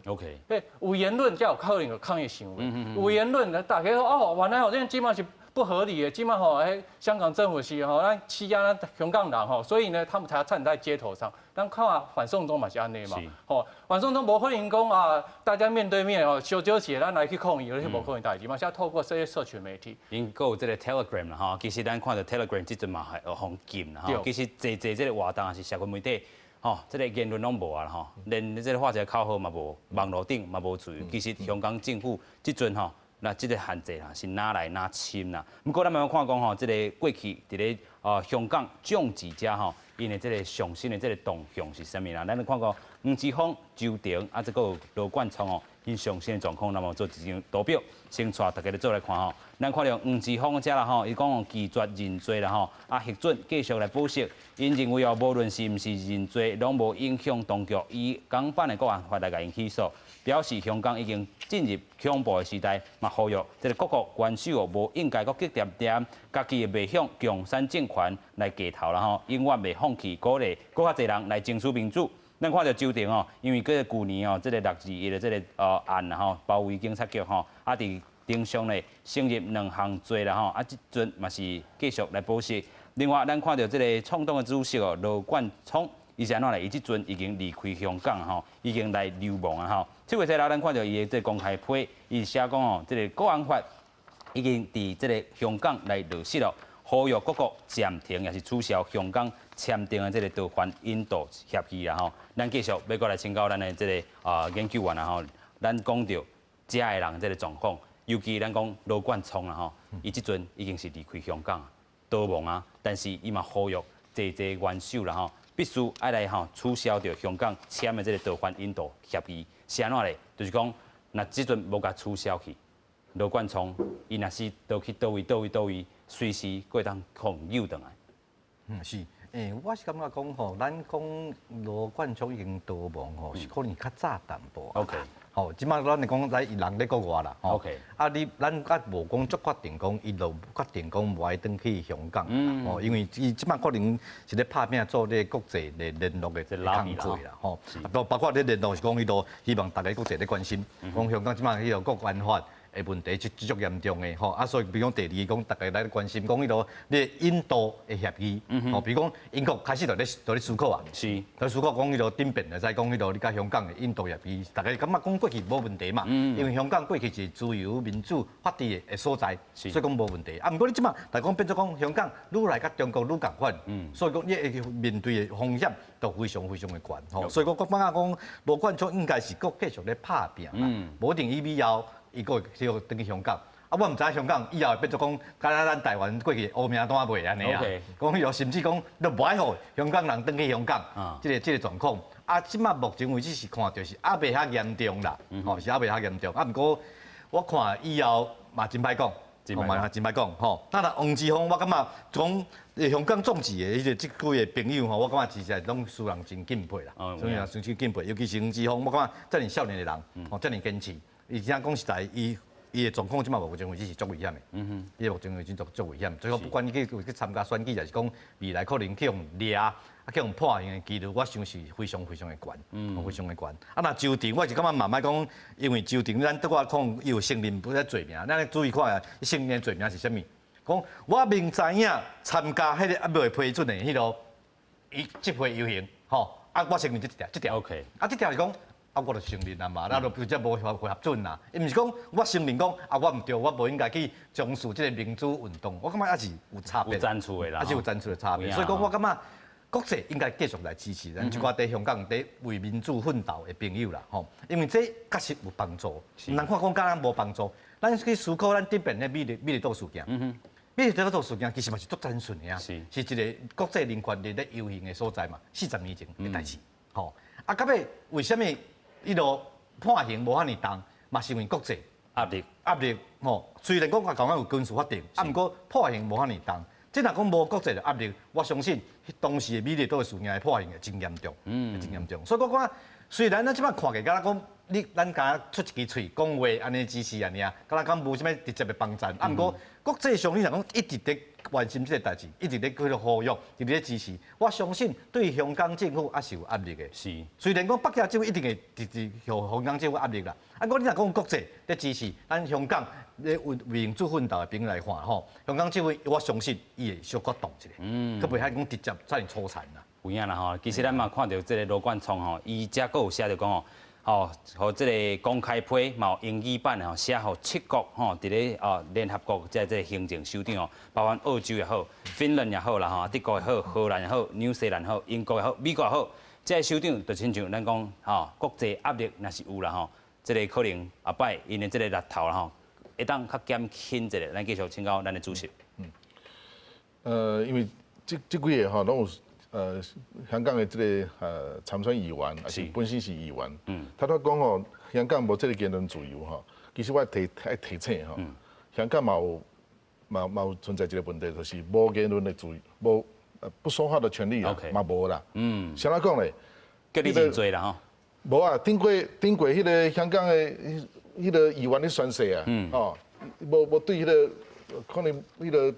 對，有言論才有可能有抗議行為。有言論的，大家說哦，原來好像這嘛是不合理的，這嘛吼，欸，香港政府是吼，咱欺壓咱香港人吼，所以呢，他們才要站在街頭上。咱看反送中嘛是按呢嘛，吼，反送中無可能講啊，大家面對面哦，相招起來，咱來去抗議，而且無可能代誌嘛，是要透過這些社群媒體。𪜶閣有這个 Telegram 啦吼，其實咱看著 Telegram 這陣嘛係予禁啦吼，其實濟濟這个活動也是社群媒體。吼，這个言論攏無啊啦吼，連這个喊一个口號嘛無，網路頂嘛無自由。其實香港政府這陣吼，那這个限制啦是愈來愈深啦。毋過咱慢慢看講吼，這个過去佇咧香港眾志遮吼，𪜶的這个上新的這个動向是啥物啦？咱來看講黃之鋒、周庭啊，這個羅冠聰哦，𪜶上新的狀況，咱嘛做一張圖表，先帶大家來做來看吼。咱看著黃之鋒遮啦吼，伊講拒絕認罪啦吼，啊，核准繼續來保釋。𪜶認為哦，無論是毋是認罪，攏無影響當局以港版的國安法來共𪜶起訴，表示香港已經進入恐怖的時代，嘛呼籲這个各國元首哦，無應該閣激恬恬家己會向共產政權來低頭啦吼，永遠袂放棄鼓勵閣較濟人來爭取民主。咱看著周庭哦，因為閣舊年哦，這个621的這个案吼，包圍警察局吼，啊佇庭上咧承認兩項罪啦吼，啊這陣嘛是繼續來保釋。另外，咱看著這个創黨的主席哦，羅冠聰，伊是按怎咧？伊這陣已經離開香港吼，已經來流亡啊吼。7月7日，咱看著伊的這个公開批，伊寫講哦，這个國安法已經佇這个香港來落實了，呼籲各國暫停也是取消香港簽訂的這个逃犯引渡協議啦吼。咱繼續欲閣來請教咱的這个研究員啦吼，咱講著遮的人這个狀況，尤其咱講羅冠聰啦吼，伊這陣已經是離開香港逃亡啊，但是伊嘛呼籲濟濟元首啦吼，必須愛來吼取消著香港簽的這个逃犯引渡協議，是按怎咧？就是講，若這陣無共取消去，羅冠聰伊若是逃去佗位佗位佗位，隨時閣會當予誘轉來。嗯，是，我是感覺講吼，咱講羅冠聰已經逃亡吼，是可能較早淡薄。 吼，這擺咱是講來人咧國外啦，吼。 啊，你咱較無講足確定講，伊就決定講無愛轉去香港，吼，因為伊這擺可能是咧拍拚做這個國際的聯絡的工作啦，吼。啊，包括咧聯絡是講伊都希望大家國際咧關心，講香港這擺彼個國安法的問題足足嚴重的，吼。啊，所以比如講第二講，大家來關心講彼個你引渡的協議，吼，比如講英國開始就咧思考啊，咧思考講彼個頂邊會使講彼個你佮香港的引渡協議，大家感覺講過去無問題嘛，因為香港過去是自由民主法治的所在，所以講無問題。啊，毋過你這擺，但講變做講香港愈來佮中國愈仝款，所以講你會面對的風險都非常非常的懸，吼。所以講我感覺講羅冠聰應該是閣繼續咧拍拚啦，無一定伊以後伊閣會繼續轉去香港。啊，我毋知影香港以後會變做講，敢若咱台灣過去烏名單袂按呢啊？講彼個甚至講都無愛予香港人轉去香港，這个狀況。啊，這擺目前為止是看著是猶未遐嚴重啦，吼，是猶未遐嚴重。啊，毋過我看以後嘛真歹講，嘛真歹講吼。那若黃之鋒，我感覺講香港眾志的彼個這幾个朋友吼，我感覺其實攏使人真敬佩啦，所以啊，真敬佩。尤其是黃之鋒，我感覺遮爾少年的人，吼，遮爾堅持，而且講實在，伊的狀況這擺目前為止是足危險的，伊目前為止足危險。最後不管伊去參加選舉，抑是講未來可能去予掠，啊去予判刑的幾率，我想是非常非常的懸，非常的懸。啊，若周庭，我是感覺嘛莫講，因為周庭咱對我講，伊有承認不咧罪名，咱來注意看下，伊承認罪名是啥物？講我明知影參加彼個猶未批准的彼个伊集會遊行，吼，啊，我承認這條，這條。 啊，這條是講。啊，我就承認啊嘛，咱就直接無合准啦。伊毋是講我承認講啊，我毋對，我無應該去從事這个民主運動。我感覺猶是有差別，有層次的啦，猶是有層次的差別。所以講，我感覺國際應該繼續來支持咱這寡佇香港佇為民主奮鬥的朋友啦，吼，因為這確實有幫助。毋通看講敢若無幫助，咱去思考咱頂遍的美麗島事件，美麗島事件其實嘛是足單純的啊，是一個國際人權日咧遊行的所在嘛，40年前的代誌，吼。啊，到尾為啥物彼落判刑無遐爾重，嘛是因為國際壓力壓力，吼。雖然講較講有軍事法庭，啊，毋過判刑無遐爾重。這若講無國際的壓力，我相信當時的美麗島的事件的判刑會真嚴重，真嚴重。所以我感覺，雖然咱這擺看起來，敢若講你咱敢若出一支喙講話按呢支持按呢啊，敢若講無啥物直接的幫贊。啊，毋過國際上你若講一直佇關心這個代誌，一直咧去呼籲，一直咧支持，我相信對香港政府也是有壓力的。雖然講北京政府一定會直直予香港政府壓力啦，啊，毋過你若講國際咧支持咱香港咧為民主奮鬥的朋友來看吼，香港政府我相信伊會小可動一下，閣袂使講直接遮爾粗殘啦。有影啦吼，其實咱嘛看著這個羅冠聰吼，伊遮閣有寫著講吼，吼，予這個公開批嘛有英語版的吼，寫予七國吼，佇咧哦聯合國這個行政首長吼，包括澳洲也好，芬蘭也好啦吼，德國也好，荷蘭也好，紐西蘭好，英國也好，美國也好，這個首長就親像咱講吼，國際壓力若是有啦吼，這個可能後擺𪜶的這個力頭啦吼，會當較減輕一下。咱繼續請教咱的主席。因為這幾個吼攏有香港的這個參選議員，抑是本身是議員，他都講吼，香港無這個言論自由吼，其實我提愛提醒吼，香港嘛有嘛有存在一個問題，就是無言論的自由，無不說話的權利啊，嘛無啦。啥來講咧？叫你認罪啦吼。無啊，頂過彼個香港的彼個議員咧宣誓啊，吼，無對彼個可能彼個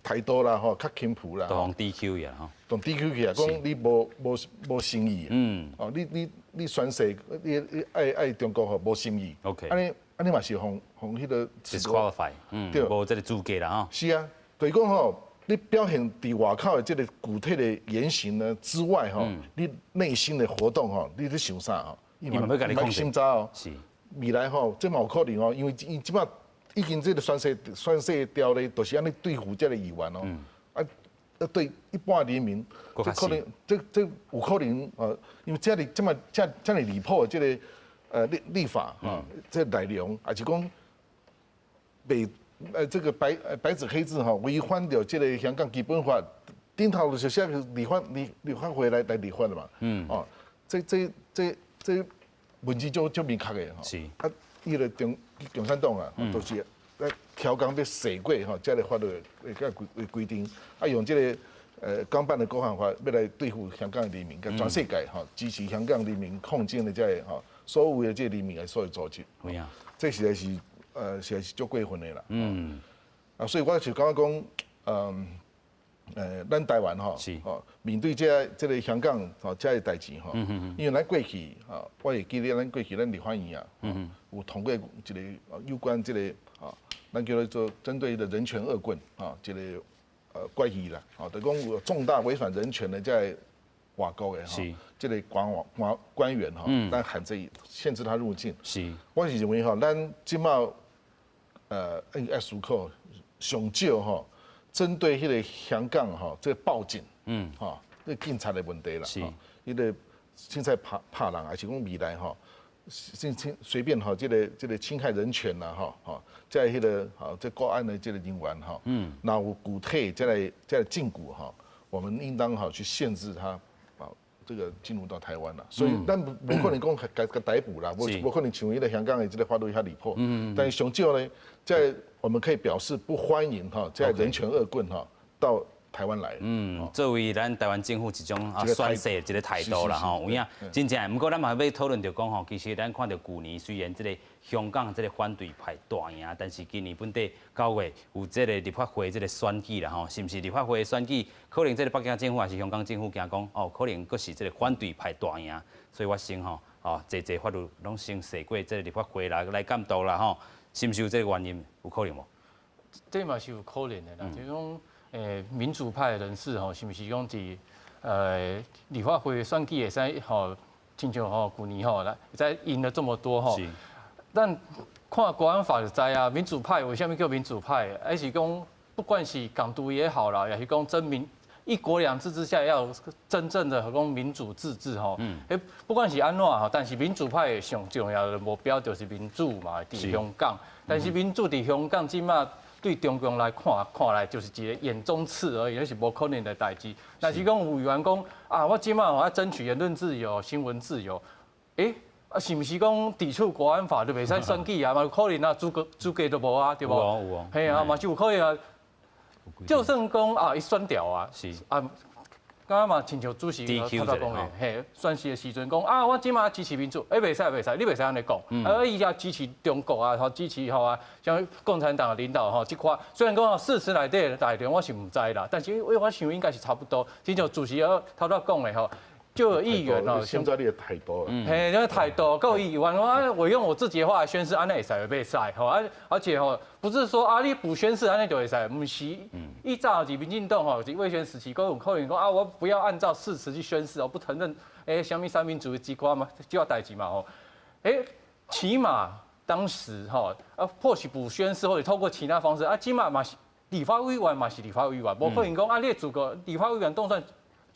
態度啦，吼，較輕浮啦，都予 DQ 去吼，都 DQ 去啊，講你無誠意，哦，你宣誓，你愛中國吼無心意按呢按呢嘛是予予彼個 disqualify，對，無這個資格啦吼。是啊，就是講吼，你表現佇外口的這個具體的言行呢之外吼，你內心的活動吼，你咧想啥吼？伊嘛欲共你控制。哦。是。未來吼，這嘛有可能哦，因為伊這擺已經這個宣誓條例，就是按呢對付這個議員哦。啊，對一般人民，這可能這有可能因為這裡這麼這麼離譜的這個立法啊，這內容，抑是講被這個白紙黑字吼違反著這個香港基本法，頂頭就是寫立法會來立法的嘛。哦，這文字足足明確的吼。啊，彼個共產黨啊，都是咧調工欲寫過吼，這個法律的規定，啊用這個港版的國安法欲來對付香港的人民，佮全世界吼支持香港人民抗爭的這個吼所有的這個人民的所有組織。這實在是足過分的啦。啊，所以我就感覺講，咱台灣吼，吼面對這個香港吼這個代誌吼，因為咱過去吼，我會記得咱過去咱立法院啊，有通過一個有關這個啊，咱叫做針對的人權惡棍啊，這個決議啦，吼，就講有重大違反人權的這個外國的吼，這個官員吼，咱限制他入境。我是認為吼，咱這擺應該思考上少吼，針對彼個香港吼，這個報警，吼，這個警察的問題啦，彼個凊彩拍拍人，抑是講未來吼，隨便吼，這個侵害人權啦，吼吼，在彼個吼這國安的這個人員吼，若有具體這個證據吼，我們應當吼去限制他啊，這個進入到台灣啦。所以咱無可能講共逮捕啦，無可能像彼個香港的這個法律遐離譜。但是上少呢，在我們可以表示不歡迎哈，這人權惡棍哈到台灣來。作為咱台灣政府一種啊宣示一個態度啦吼，有影真正。毋過咱嘛欲討論著講吼，其實咱看著舊年雖然這個香港這個反對派大贏，但是今年本底9月有這個立法會這個選舉啦吼，是毋是立法會選舉可能這個北京政府抑是香港政府驚講哦，可能閣是這個反對派大贏，所以我先吼哦，濟濟法律攏先寫過這個立法會來監督啦吼，是毋是有這個原因？有可能無？這嘛是有可能的啦，就是講民主派的人士吼，是毋是講佇立法會選舉會使吼，親像吼舊年吼來在贏了這麼多吼，咱看國安法就知啊，民主派為啥物叫民主派？還是講不管是港獨也好啦，抑是講真民，一國兩制之下要真正的講民主自治吼，欸，不管是按怎吼，但是民主派上重要的目標就是民主嘛，佇香港。但是民主佇香港這馬對中共來看，看來就是一個眼中刺而已，那是無可能的代誌。若是講有議員講啊，我這馬我要爭取言論自由、新聞自由，欸，啊，是毋是講抵觸國安法就袂使選舉啊？嘛有可能啊，資格都無啊，對無？有哦。嘿啊，嘛是有可能啊。就算講啊，伊選掉啊，啊，敢若嘛親像主席頭拄講的，嘿，宣誓的時陣講啊，我這馬支持民主，欸，袂使袂使，你袂使按呢講，啊，伊也支持中國啊，吼，支持吼啊，像共產黨的領導吼，這塊雖然講事實內底內容我是毋知啦，但是因為我想應該是差不多，親像主席頭拄講的吼。就有議員哦，現在你的態度，嘿，那個態度夠議員，我用我自己的話來宣誓，按呢會使袂使？吼，啊，而且吼，不是說啊，你不宣誓按呢就會使，毋是。以早是民進黨吼，是威權時期，閣有可能講啊，我不要按照事實去宣誓，我不承認，欸，啥物三民主義機關嘛，這代誌嘛吼，欸，起碼當時吼，啊，或許不宣誓，或者透過其他方式，啊，起碼嘛是立法委員嘛是立法委員，無可能講啊，你的資格立法委員當選。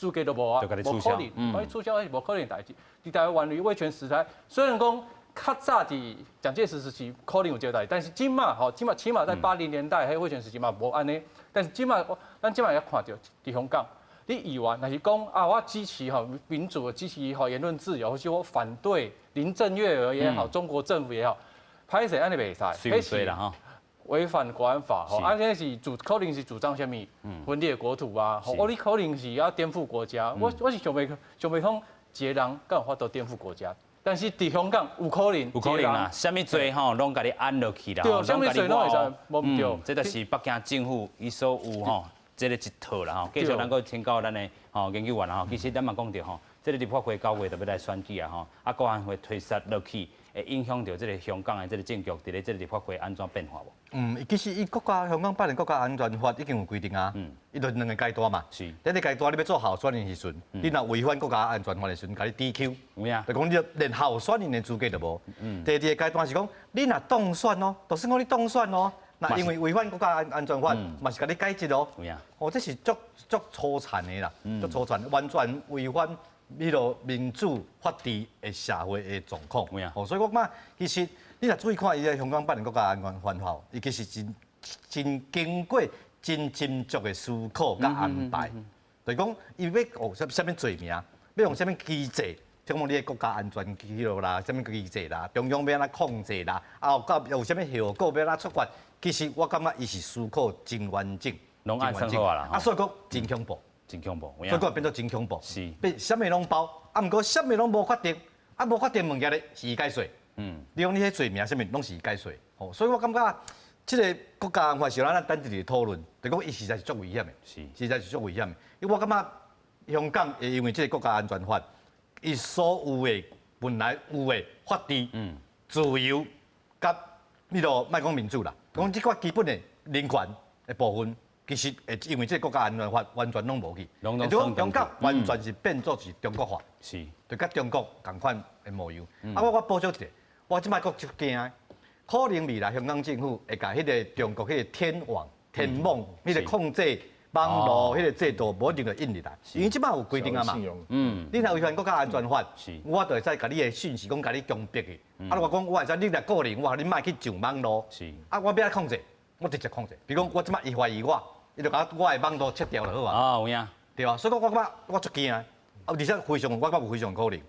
資格都無啊，無可能，予伊取消是無可能代誌。佇台灣的威權時代，雖然講較早佇蔣介石時期可能有這個代誌，但是這馬吼，這馬起碼在80年代彼威權時期嘛無按呢。但是這馬咱這馬會看著佇香港，你議員若是講啊，我支持吼民主，支持吼言論自由，或是我反對林鄭月娥也好，中國政府也好，歹勢按呢袂使，彼是啦吼。違反國安法吼，啊，這是主可能是主張啥物分裂國土啊，吼，你可能是要顛覆國家，我是想袂通一個人敢有法度顛覆國家，但是佇香港有可能，有可能啦，啥物罪吼，攏共你按落去啦，對，啥物罪攏會使，無毋對。這就是北京政府伊所有吼，這個一套啦吼。繼續咱閣請教咱的吼研究員啦吼，其實咱嘛講著吼，這個立法會9月就欲來選舉啊吼，啊國安會推實落去，會影響著這個香港的這個政局，佇咧這個立法會按怎變化無？嗯，其實伊國家香港版的國家安全法已經有規定啊，伊就兩個階段嘛。第一個階段你欲做候選人時陣，你若違反國家安全法的時陣，共你 DQ，就講你連候選人的資格都無。第二個階段是講，你若當選哦，就算講你當選哦，那因為違反國家安全法，嘛是共你解職哦。哦，這是足足粗殘的啦，足粗殘，完全違反彼個民主法治的社會的狀況。哦，所以我感覺其實。你若注意看伊个香港版的國家安全法，伊其實真真經過真斟酌的思考佮安排，就是講伊欲用啥物罪名，欲用啥物機制，像講你的國家安全記錄啦，啥物機制啦，中央欲按怎控制啦，啊，有有啥物後果欲按怎處罰，其實我感覺伊是思考真完整，攏按算好啦，啊，所以講真恐怖，真恐怖，所以講變做真恐怖，變啥物攏包，啊，毋過啥物攏無確定，啊，無確定物件咧是伊解說。你講你彼罪名啥物攏是伊解說，吼，所以我感覺這個國家安法是咱等佇咧討論，就講伊實在是足危險的，實在是足危險的。因為我感覺香港會因為這個國家安全法，伊所有的本來有的法治、自由，佮彼個莫講民主啦，講這寡基本的人權的部分，其實會因為這個國家安全法完全攏無去，就講香港完全是變做是中國化，就佮中國仝款的模樣。啊，我補充一下。我這擺閣足驚，可能未來香港政府會共彼個中國彼個天網、天網、彼個控制網路彼個制度，無一定會引入來，因為這擺有規定啊嘛。你若違反國家安全法，我就會使共你的訊息講共你強迫去。啊，我講我會使你若個人，我予你莫去上網路。啊，我欲按怎控制，我直接控制。比如講，我這擺伊懷疑我，伊就共我的網路切掉就好啊。啊，有影。對啊，所以講我感覺我足驚。啊，而且非常，我感覺有非常可能。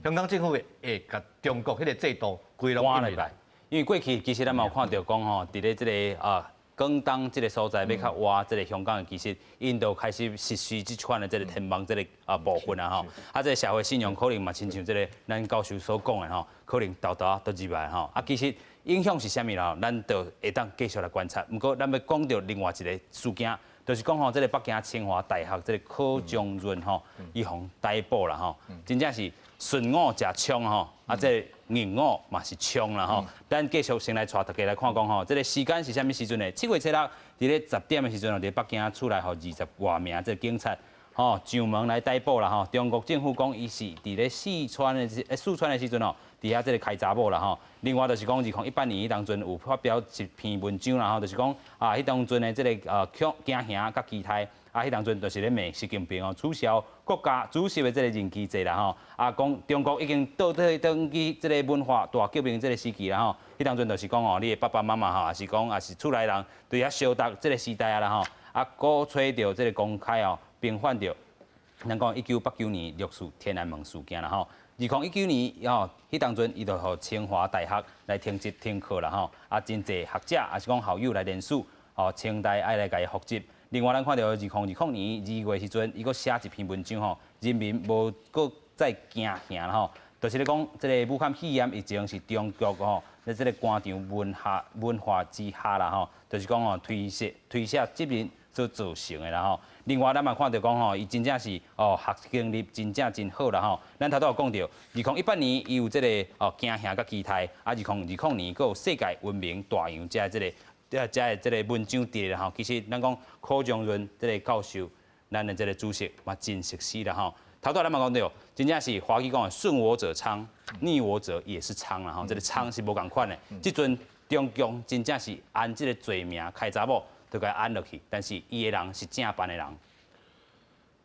香港政府會共中國彼個制度規攏引入來。因為過去其實咱嘛有看著講吼，佇咧這個啊廣東這個所在欲較倚這個香港的，其實𪜶就開始實施這款的這個天網這個啊部分啊吼。啊，這個社會信用可能嘛，親像這個咱教授所講的吼，可能沓沓都入來吼。啊，其實影響是啥物啦？咱就會當繼續來觀察。毋過咱欲講著另外一個事件。就是講吼，這個北京清華大學這個柯將潤吼，伊予逮捕啦吼，真正是順五食槍吼，啊，這個逆五嘛是槍啦吼。咱繼續先來帶大家來看講吼，這個時間是啥物時陣呢？7月7日，佇咧10點的時陣，佇北京厝內予20外名這個警察吼上門來逮捕啦吼。中國政府講，伊是佇咧四川的時陣吼，佇佇遐這个開查某啦吼。另外就是講，2018年彼當陣有發表一篇文章啦吼，就是講啊，彼當陣的這个恐驚嚇佮期待，啊，彼當陣就是咧罵習近平哦，取消國家主席的這个任期制啦吼。啊，講中國已經倒退轉去這个文化大革命這个時期啦吼。彼當陣就是講哦，你的爸爸媽媽吼，抑是講抑是厝內人對遐相搭這个時代啊啦吼，啊，鼓吹著這个公開哦，平反著。咱講1989年六四天安門事件啦吼，2019年吼，彼當陣伊就予清華大學來停職停課啦吼，啊，真濟學者抑是講校友來聯署，吼，清大愛來共伊復職。另外，咱看著2020年2月時陣，伊閣寫一篇文章吼，人民無閣再驚嚇啦吼，就是咧講這个武漢肺炎疫情是中國吼，咧這个官場文化之下啦吼，就是講吼推卸責任所造成的啦吼。另外，咱嘛看著講吼，伊真正是哦學經歷真正真好啦吼。咱頭拄有講著，2018年伊有這个哦驚嚇佮期待，啊，2020年閣有世界文明大洋遮這個文章佇咧吼。其實咱講柯長潤這个教授，咱的這个主席嘛真熟悉啦吼。頭拄咱嘛講著，真正是華語講的順我者昌，逆我者也是昌啦吼。這个昌是無仝款的。這陣中共真正是按這个罪名開查某，就共按落去，但是伊的人是正辦的人。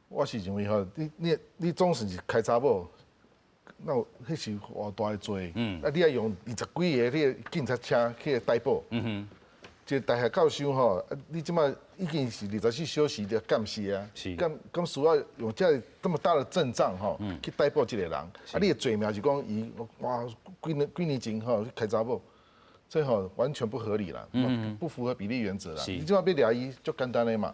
我是認為吼，你總是開查某，那有彼是偌大的罪。啊，你愛用二十幾个彼个警察車去逮捕。一個大學教授吼，啊，你這馬已經是24小時的監視啊。敢需要用這麼大的陣仗吼，去逮捕這個人？啊，你的罪名是講伊哇幾年前吼去開查某。這吼完全不合理啦，不符合比例原則啦。你這馬欲掠伊足簡單的嘛，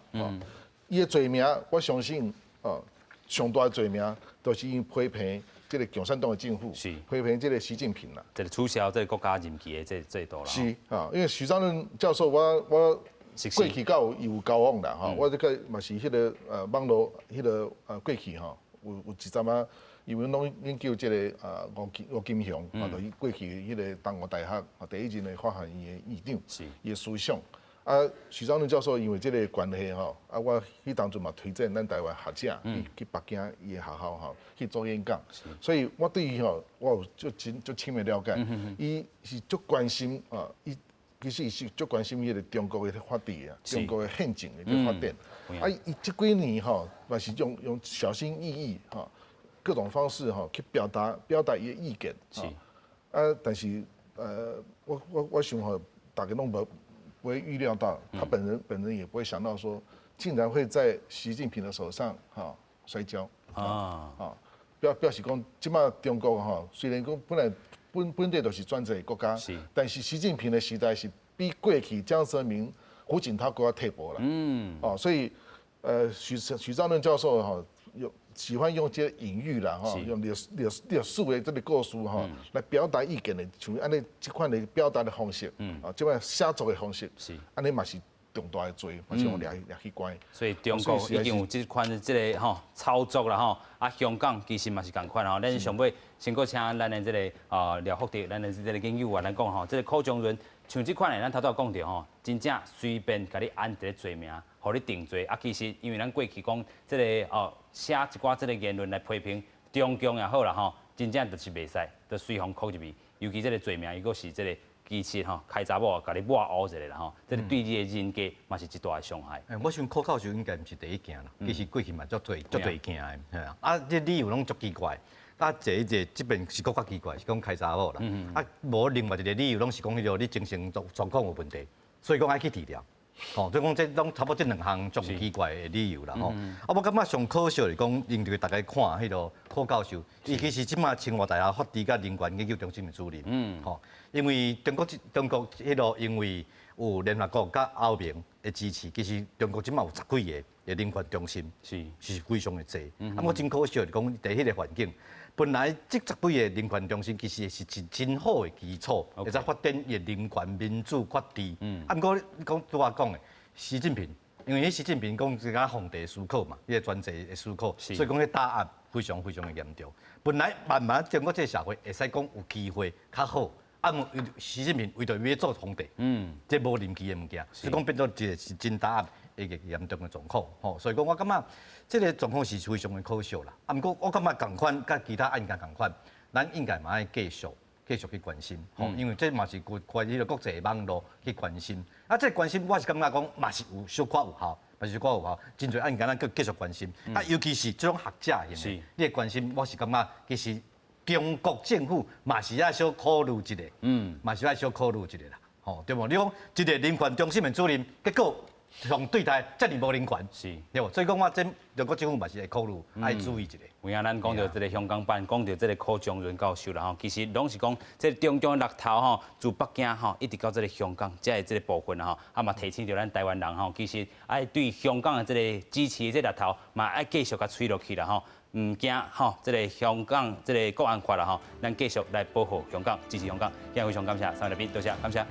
伊的罪名我相信哦，上大的罪名都是𪜶批評這个共產黨的政府，批評這个習近平啦，這个取消這个國家任期的這制度啦。是啊，因為許章潤教授我過去佮伊有交往啦，吼，我這个嘛是彼个網路彼个過去吼，有一陣仔。因為攏研究這个吳金雄，啊，就是過去彼个東吳大學第一任的法學院的院長，伊的思想。啊，許章潤教授因為這个關係吼，啊，我彼當陣嘛推薦咱台灣學者去北京伊的學校吼去做演講，所以我對伊吼，我有足真足深的了解。伊是足關心啊，伊其實伊是足關心彼个中國的法治啊，中國的憲政的發展。啊，伊這幾年吼嘛是用小心翼翼吼，各種方式吼去表達伊的意見。啊，但是我想吼，大家攏無不會預料到，他本人也不會想到說，竟然會在習近平的手上哈摔跤啊啊！表示講，這馬中國吼，雖然講本來本底就是專制國家，但是習近平的時代是比過去江澤民、胡錦濤閣較退步啦。哦，所以許章潤教授吼有喜歡用這個隱喻啦，吼，用歷史的這个故事吼來表達意見的，像按呢這款的表達的方式，啊，這款寫作的方式，按呢嘛是重大的罪，嘛是予掠去關。所以中國已經有這款這个吼操作啦吼，啊，香港其實嘛是仝款吼。咱上尾先閣請咱的這个廖福德，咱的這个研究員來講吼，這个柯長潤像這款的，咱頭拄仔講著吼，真正隨便共你按一个罪名，予你定罪啊。其實因為咱過去講這个哦，寫一寡這个言論來批評中共也好啦吼，真正就是袂使，就隨予扣入去。尤其這个罪名，伊閣是這个其實吼開查某，共你抹烏一下啦吼，這个對你的人格嘛是一大的傷害。欸，我想柯教授應該毋是第一件啦，其實過去嘛足濟足濟件的，係啊。啊，這理由攏足奇怪。啊，這這邊是閣較奇怪，是講開查某啦。啊，無另外一個理由攏是講彼個你精神狀況有問題，所以講愛去治療。吼，所以講這攏差不多這兩項足奇怪的理由啦吼。啊，我感覺上可惜是講，因為大家看彼個柯教授，伊其實這馬清華大學法治佮人權研究中心的主任。吼，因為中國彼個因為有聯合國佮歐盟的支持，其實中國這馬有十幾个的人權中心，是非常的濟。啊，我真可惜是講，佇彼个環境，本來這十幾个人權中心其實是一真好的基礎，會使發展伊的人權、民主、法治。啊，毋過你講拄仔講的習近平，因為彼習近平講這個皇帝思考嘛，彼個專制的思考，所以講彼打壓非常非常的嚴重。本來慢慢中國這個社會會使講有機會較好，啊，毋習近平為著欲做皇帝，這無任期的物件，所以講變做一個是真打壓一個嚴重的狀況，吼，所以講我感覺這个狀況是非常的可惜啦。啊，毋過我感覺仝款，佮其他案件仝款，咱應該嘛愛繼續繼續去關心，吼，因為這嘛是關關於國際網路去關心。啊，這個關心我是感覺講嘛是有小可有效，嘛是小可有效，真濟案件咱閣繼續關心。啊，尤其是這種學者型的，你的關心，我是感覺其實中國政府嘛是愛小考慮一下，嘛是愛小考慮一下啦，吼，對無？你講一個人權中心的主任，結果相對待遮爾無人權，對無？所以講我這中國政府嘛是會考慮，愛注意一下。有影咱講著這个香港版，講著這个柯長潤教授啦吼，其實攏是講這個中共的橐頭吼，自北京吼一直到這个香港，這个這个部分吼，啊嘛提醒著咱台灣人吼，其實愛對香港的這个支持的這橐頭嘛愛繼續共催落去啦吼，毋驚吼，這个香港這个國安法啦吼，咱繼續來保護香港，支持香港。今日非常感謝三位來賓，多謝，感謝。